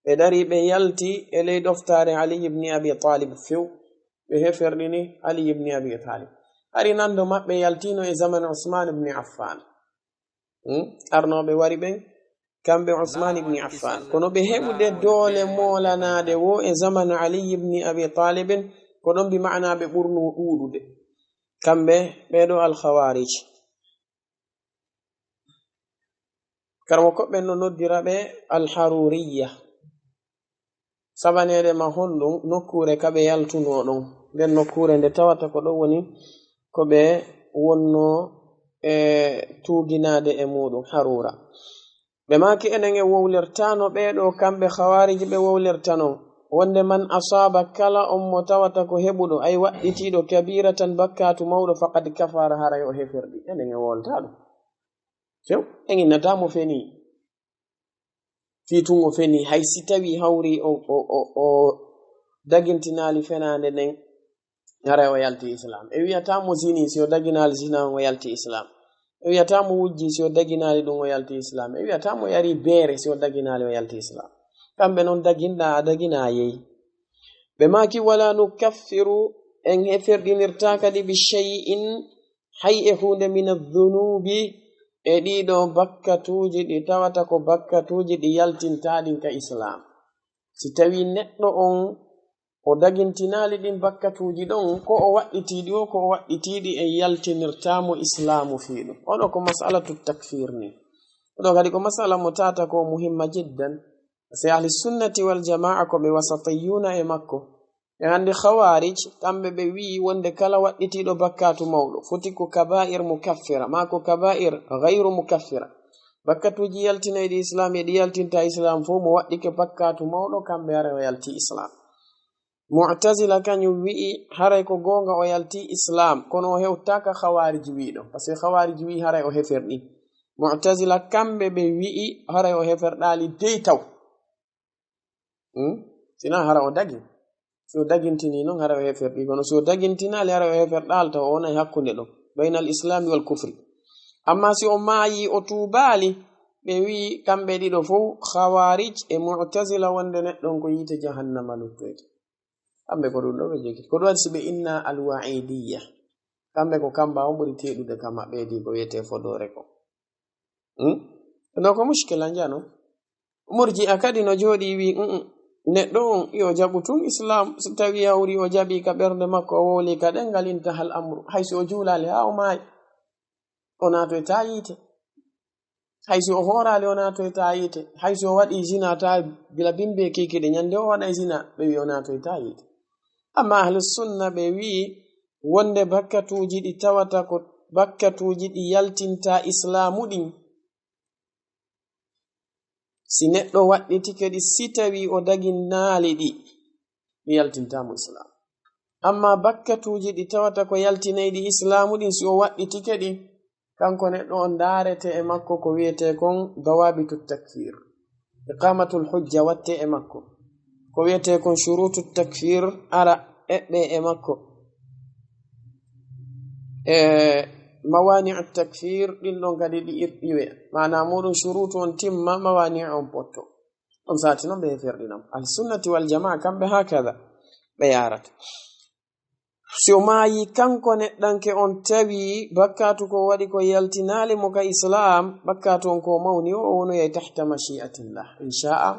ɓe dari ɓe yalti e ley ɗoftaare Ali ibn Abi Talib few, ɓe heferɗini Ali ibn Abi Talib. Hari nando maɓɓe yaltino e zaman Usman ibn Affan. Hmm? Arnooɓe wari ɓen, kamɓe Usman ibn Affan. Kono ɓe heɓude doole moolanaade wo e zaman Ali ibn Abi Talibin, ko ɗon bi maana ɓe ɓurno ɗuuɗude. Kamɓe ɓeeɗo Al-Khawarij. Karamoko ɓen no noddira ɓe Al-Haruriyya. Sabaneede ma honɗum? Nokkuure ka ɓe yaltunoo ɗon. Nden nokkuure nde tawata ko ɗon woni ko ɓe wonnoo e tuuginaade e muuɗum, Harura. Ɓe maaki enen e wowlirtaano ɓee ɗoo, kamɓe Khawarij ɓe wowlirtanon. Wonde man asaaba, kala on mo tawata ko heɓuɗo, ay waɗɗitiiɗo, kabiratan, bakkaatu mawɗo, faqad kafara, haray o heferɗi. Enen e wowltaa ɗum. Few, en innata mo fenii. Fii tun o fenii, hay si tawii hawri o, o, o, o dagintinaali fenaande nden, haray o yalti Islam. E wi'ataa mo zini, si o daginaali zina on, o yalti Islam. E wi'ataa mo wujji, si o daginaali ɗum, o yalti Islam. E wi'ataa mo yari beere, si o daginaali, o yalti Islam. Kamɓe non daginɗaa, a daginaa yeey. Ɓe maaki, wala nukaffiru, en heferɗinirtaa kadi bi shay'in, hay e huunde, mina dhunubi, e ɗiɗo bakkatuuji ɗi tawata ko bakkatuuji ɗi yaltintaa ɗin ka Islam. Si tawii neɗɗo on o dagintinaali ɗin bakkatuuji ɗon, ko o waɗɗitii ɗi o, ko o waɗɗitii ɗi e yaltinirtaa mo Islaamu fii ɗum. Oɗo ko mas'alatu takfir ni. Oɗo kadi ko mas'ala mo tata ko muhimma jiddan. Si ahli sunnati wal jamaa ko ɓe wasatiyuna e makko. E hannde Khawarij, kamɓe ɓe wi'i wonde kala waɗɗitiiɗo bakkaatu mawɗo, foti ko kaba'ir mukaffira, maa ko kaba'ir ghayru mukaffira. Bakkatuuji yaltinayɗi Islam e ɗi yaltinta Islam fof, mo waɗɗike bakkaatu mawɗo, kamɓe haray o yalti Islam. Mu'tazila kañum wi'i haray ko goonga o yalti Islam, kono o hewtaaka Khawarij wi'i ɗon. Parce que Khawarij wi'i haray o heferɗi. Mu'tazila kamɓe ɓe wi'i haray o heferɗaali dey taw. Hmm? Sinaa hara o dagi. Si o dagintinii non, hara o heferɗi. Kono si o dagintinaali, hara o heferɗaali taw, o wonay hakkunde ɗon. Baynal Islami wal kufri. Amma si o maayi, o tuubaali, ɓe wi'i kamɓe ɗiɗo fof, Khawarij e Mu'tazila, wonde neɗɗo on ko yiite jahannama luttoyte. Kamɓe ko ɗum ɗo ɓe jogii. Ko ɗum waɗi si ɓe inna al-wa'idiyya. Kamɓe ko kamba on ɓuri teɗude ka maɓɓe ɗi ko wiyetee fodoore ko. Hmm? Ɗo ko mushkila njano. Murji'a kadi no jooɗi wi, "Mm, mm. Neɗɗo on, yo jaɓu tun Islam, si tawi hawri o jaɓi ka ɓernde makko, o wowli ka ɗengal, intahal amru. Hay si o juulaali haa o maayi, o naatoytaa yiite. Hay si o hooraali, o naatoytaa yiite. Hay si o waɗi zina, taa gila bimbe kiikiɗe, ñande o waɗay zina, ɓe wi o naatoytaa yiite." Amma ahlus sunna ɓe wi wonde bakkatuuji ɗi tawata ko bakkatuuji ɗi yaltinta Islaamu ɗin, si neɗɗo waɗɗitike ɗi, si tawi o daginaali ɗi, ɗi yaltinta mo Islaam. Amma bakkatuuji ɗi tawata ko yaltinayɗi Islaamu ɗin, si o waɗɗitike ɗi, kanko neɗɗo on ndaarete e makko ko wiyetee kon dawabitu takfir. Iqamatul hujja watte e makko. Ko wiyetee kon shurutu takfir ara eɓɓe e makko. E mawani'u takfir ɗin ɗon kadi ɗi ir-, iwe. Maana muɗum shurutu on timma, mawani'u on potto. Ɗum saati non ɓe heferɗi non. Al sunnati wal jamaa kamɓe hakada ɓe yarata. Si o maayi kanko neɗɗanke on tawi bakkatu ko waɗi ko yaltinaali mo ka Islaam, bakkatu on ko mawni o, o wonoyay tahta mashi'atillah. In sha'a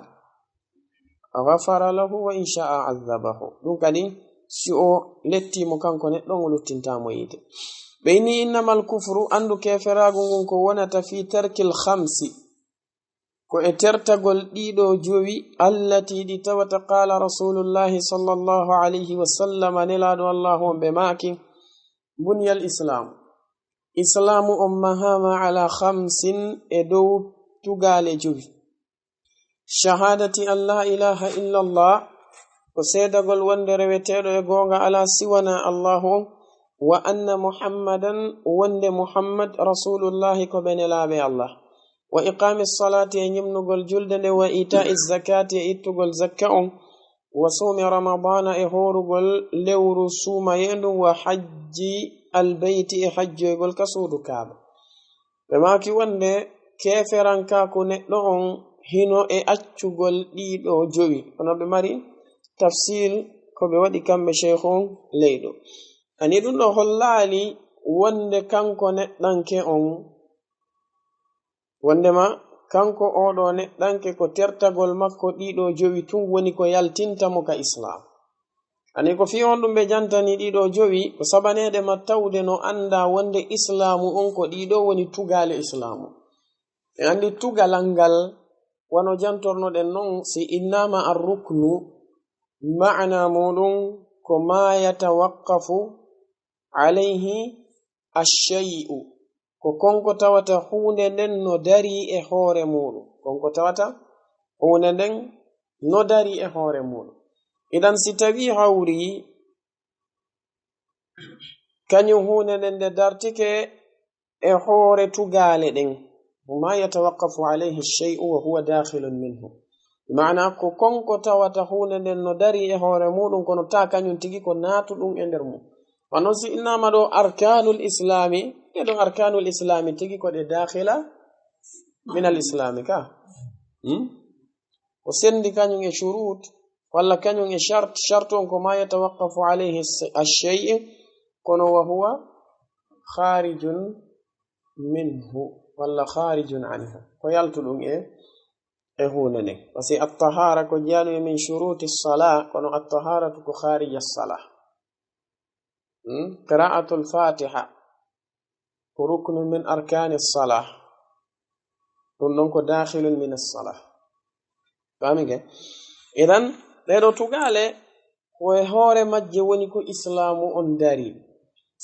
ghafara lahu wa in sha'a azzabahu. Ɗum kadi si o letti mo kanko neɗɗo on, o luttinta mo yiite. Ɓe inni innamal kufru, anndu keferaagu ngun ko wonata fi tarkil khamsi. Ko e tertagol ɗiɗo jowi, allati ɗi tawata qala Rasulullahi sallallahu alayhi wa sallam, nelaaɗo Allahu on ɓe maaki, buniyal Islam. Islaamu on mahama ala khamsin, e dow tugaale jowi. Shahadati an la ilaha illa Allah, ko seedagol wonde reweteeɗo e goonga alaa siwana Allahu on, wa anna Muhammadan, wonde Muhammad Rasulullahi ko ɓe nelaaɓe Allah. Wa iqaami salaati, e ñimnugol julde nde, wa itaa'i zakaati, e ittugol zakka on, wa sawmi Ramadaana, e hoorugol lewru suumayee ndun, wa hajji albeyti, e hajjoygol ka suudu Kaaba. Ɓe maaki wonde keeferankaaku neɗɗo on hino e accugol ɗiɗo jowi. Kono ɓe mari tafsil ko ɓe waɗi kamɓe sheikh on leyɗo. Ani ɗum ɗo hollaali wonde kanko neɗɗanke on, wondema kanko oɗo neɗɗanke ko tertagol makko ɗiɗo jowi tun woni ko yaltinta mo ka Islam. Ani ko fii honɗum ɓe jantani ɗiɗo jowi, ko sabaneede ma tawde no annda wonde Islaamu on ko ɗiɗo woni tugaale Islaamu. En anndi tugalal ngal, wano jantornoɗen non, si innama ar-ruknu, maana muɗum ko ma yatawaqqafu alayhi ash-shay'u, ko kon ko tawata huunde nden no darii e hoore muɗum, kon ko tawata huunde nden no darii e hoore muɗum. Idan si tawii hawri kañum huunde nden nde dartike e hoore tugaale ɗen, ma yatawaqqafu alayhi shay'u wa huwa dakhilun minhu. Maana ko kon ko tawata huunde nden no darii e hoore muɗum, kono ta kañum tigi ko naatuɗum e nder mum. Wano si innama ɗo arkanul islami, ɗe ɗon arkanul islami tigi ko ɗe dakhila min al islami ka. Hmm? Ko sendi kañum e shurut, walla kañum e shart, shart on ko ma yatawaqqafu alayhi ash-shay', kono wa huwa kharijun minhu, walla kharijun anhu. Ko yaltuɗum e, e huunde nden. Parce que at-tahara ko jeyaaɗum e min shuruti as-salah, kono at-taharatu ko kharija as-salah. Hmm? Qira'atul Fatiha ko ruknu min arkani as-salah. Ɗum ɗon ko dakhilun min as-salah. Faami ke? Idan, ɗee ɗoo tugaale, ko e hoore majje woni ko Islaamu on darii.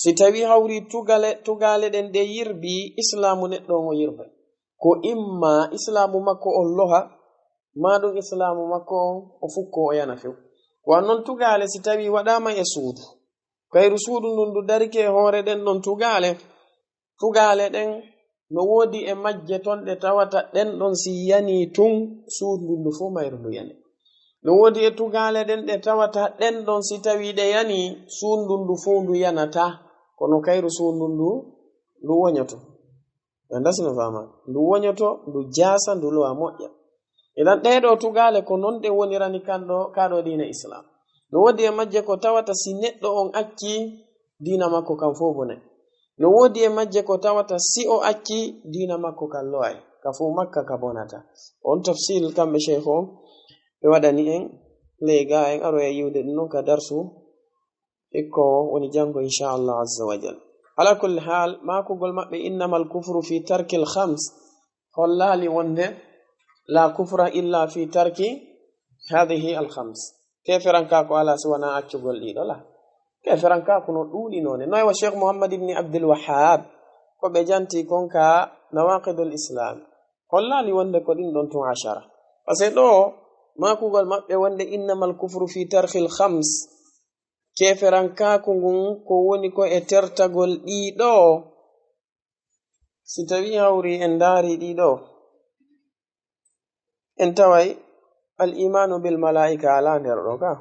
Si tawii hawri tugale, tugaale ɗen ɗe yirbii, Islaamu neɗɗo on o yirbay. Ko imma Islaamu makko on loha, maa ɗum Islaamu makko on o fukkoo o yana few. Ko an non tugaale si tawii waɗaama e suudu. Kayru suudu ndun ndu darike e hoore ɗen ɗon tugaale. Tugaale ɗen no woodi e majje ton ɗe tawata ɗen ɗon si yanii tun suudu ndu fow mayru ndu yani. No woodi e tugaale ɗen ɗe tawata ɗen ɗon si tawii ɗe yanii suudu ndu fow ndu yanataa. Kono kayru suudu ndu ndu woñoto. Ɓe anndaa si no faamaa. Ndu woñoto, ndu jaasa, ndu lowa moƴƴa. Idan ɗee ɗoo tugaale ko non ɗe wonirani kan ɗoo, kaa ɗoo diina Islaam. No woodi e majje ko tawata si neɗɗo on accii, diina makko kan fow bonay. No woodi e majje ko tawata si o accii, diina makko kan loway. Ka fow makka ka bonata. On tafsil kamɓe sheikh on, ɓe waɗani en, ley gaa en aroya yi'ude ɗum non ka darsu ikko woni janngo, inchallah azza wa jal. Ala kulli hal, maakugol maɓɓe, "Innamal kufru fi tarkil khams," hollaali wonde, "La kufra illa fi tarki hadhihi al khams." Keeferankaaku alaa si wanaa accugol ɗiɗo la. Keeferankaaku no ɗuuɗi noone. No e wa Cheikh Muhammad ibn Abdul Wahhab, ko ɓe janti kon ka Nawaqidul Islam. Hollaali wonde ko ɗin ɗon tun ashara. Parce que ɗoo, maakugol maɓɓe wonde, "Innamal kufru fi tarkil khams." Keeferankaaku ngun ko woni ko e tertagol ɗiɗo. Si tawii hawri en ndaari ɗiɗo, en taway al imanu bil malaa'ika alaa nder ɗo ka.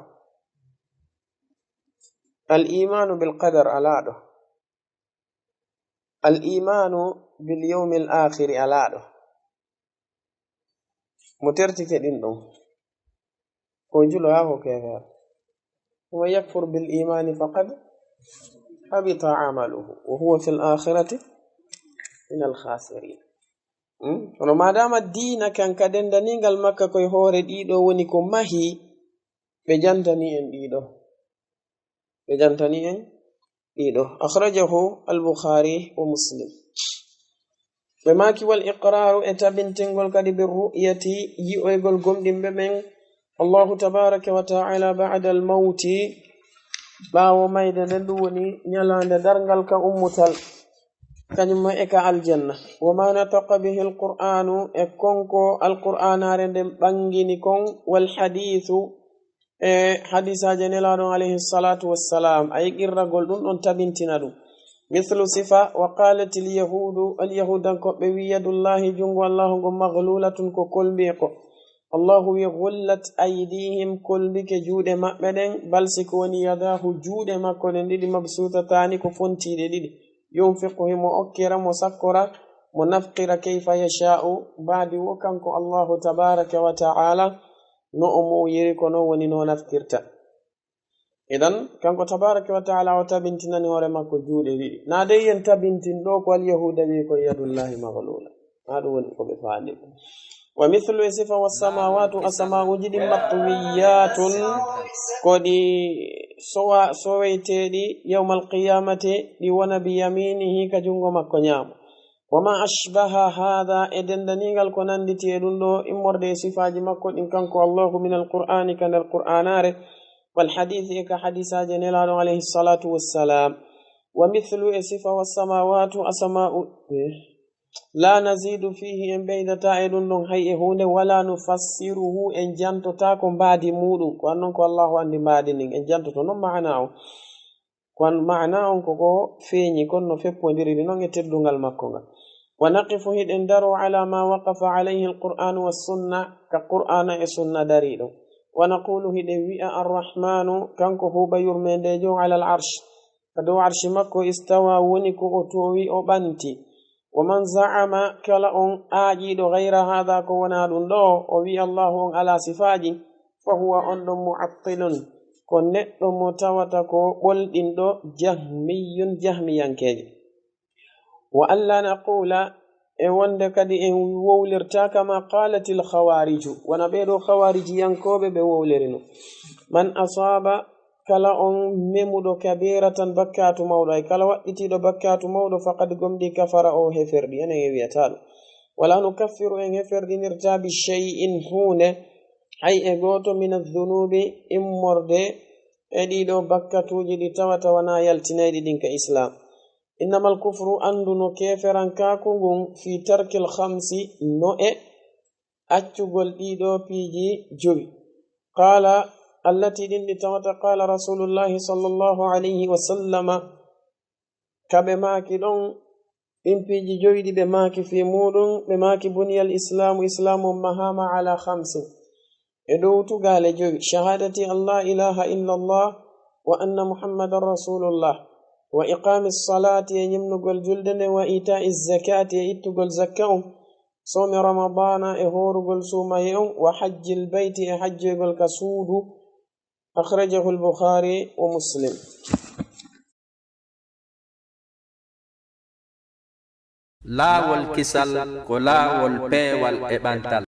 Al imanu bil qadar alaa ɗo. Al imanu bil yawmil akhiri alaa ɗo. Mo tertike ɗin ɗon, ko julo haa ko keefeero. Wa man yakfur bil imani faqad habita amaluhu wa huwa fil akhirati min al khasirin. Hmm? Kono maadaama diina kan ka dendaningal makka koye hoore ɗiɗo woni ko mahi, ɓe jantani en ɗiɗo. Ɓe jantani en ɗiɗo. Akhrajahu al-Bukhari wa Muslim. Ɓe maaki, "Wal iqraru," e tabintingol kadi, "bi ru'yati," yi'oygol gomɗinɓe ɓen, Allahu tabaraka wa ta'ala ba'da al-mawti, ɓaawo mayde nden, ɗum woni ñalaande darngal ka ummutal, kañum ma e ka aljanna. "Wa ma nataqa bihi al-Qur'anu," e konko Alqur'aanaare nden ɓangini kon, "wal hadithu," e hadisaaji Nelaaɗo on alayhi salatu wassalam, ay qirragol ɗum ɗon tabintina ɗum. Mithlu sifa, wa qalatil yahudu, al yahudankoɓe wi, "Yadullahi," junngo Allahu ngon, "maghlulatun," ko kolmiiko. Allahu wi'i, "Ghullat aydihim", kolndike juuɗe maɓɓe ɗen, bal si ko woni yadahu, juuɗe makko ɗen ɗiɗi, mabsuutataani, ko fontiiɗe ɗiɗi. Yunfiqu, himo okkira, mo sakkora, mo nafqira kayfa yasha'u, mbaadi wo kanko Allahu tabaraka wa ta'ala, no o muuyiri ko non woni no nafqirta. Idan, kanko tabaraka wa ta'ala o tabintinani hoore makko juuɗe ɗiɗi. Na dey yen tabintin ɗo ko Alyahuuda wi'i ko yadullahi maghlula. Na ɗum woni ko ɓe faali. Wa mithlu e sifa wassamawatu, asama'uuji ɗin matwiyatun, ko ɗi sowa-, soweteeɗi yawmal qiyamati, ɗi wona bi yaminihi ka junngo makko ñaamo. Wa ma ashbaha hadha, e dendaningal ko nanditi e ɗum ɗo, immorde e sifaaji makko ɗin kanko Allahu min alqur'ani, ka nder Qur'aanaare, wal hadithi, e ka hadisaaji Nelaaɗo alayhi salatu wassalam. Wa mithlu e sifa wassamawatu, asama'u, eh, la nazidu fihi, en ɓeydata e ɗum ɗon hay e huunde, wala nufassiruhu, en jantotaako mbaadi muuɗum. Ko an non ko Allahu anndi mbaadi ndin, en jantoto non ma'ana on. Ko an ma'ana on ko ko feeñi, kono no feppondiri non e teddungal makko ngal. Wa naqifu, hiɗen daro, ala ma waqafa alayhi alqur'anu wassunna, ka Qur'aana e sunna dariiɗo. Wa naqulu, hiɗen wi'a, arrahmanu, kanko huuba yurmeendeejo, ala al arsh, ka dow arshi makko, istawa, woni ko o toowi, o ɓanti. Wa man za'ama, kala on aaƴiiɗo, ghayra hadha, ko wonaa ɗum ɗo, o wi'a Allahu on alaa sifaaji, fa huwa, on ɗon, mu'attilun, ko neɗɗo mo tawata ko ɓolɗinɗo, jahmiyun, jahmiyankeejo. Wa alla naqula, e wonde kadi en wowlirta kama qalatil khawariju, wona ɓee ɗoo khawarijiyankooɓe ɓe wowlirino. Man asaba, kala on memuɗo kabiratan, bakkaatu mawɗo, ay kala waɗɗitiiɗo bakkaatu mawɗo, faqad, gomɗii, kafara, o heferɗi, enen en wi'ataa ɗum. Wala nukaffiru, en heferɗinirta, bi shay'in, huunde, hay e gooto, min adh-dhunubi, immorde e ɗii ɗoo bakkatuuji ɗi tawata wonaa yaltinayɗi ɗin ka Islaam. Innamal kufru, anndu no keeferankaaku ngun, fi tarkil khamsi, no e accugol ɗii ɗoo piiji jowi. Qaala, allati, ɗin ɗi tawata, qaala Rasulullahi sallallahu alayhi wa sallama, ka ɓe maaki ɗon, ɗin piiji jowi ɗi ɓe maaki fii muuɗum, ɓe maaki, buniyal islaamu, islaamu on mahaama ala khamsin, e dow tugaale jowi, shahadati an la ilaha illa Allah wa anna Muhammadan rasulullah, wa iqami salati, e ñimnugol julde nden, wa ita'i zakati, e ittugol zakka on, sawmi ramadana, e hoorugol suumaye on, wa hajjil bayti, e hajjoygol ka suudu. Akhrajahu al-Bukhari wa Muslim. Laawol kisal ko laawol peewal e ɓantal.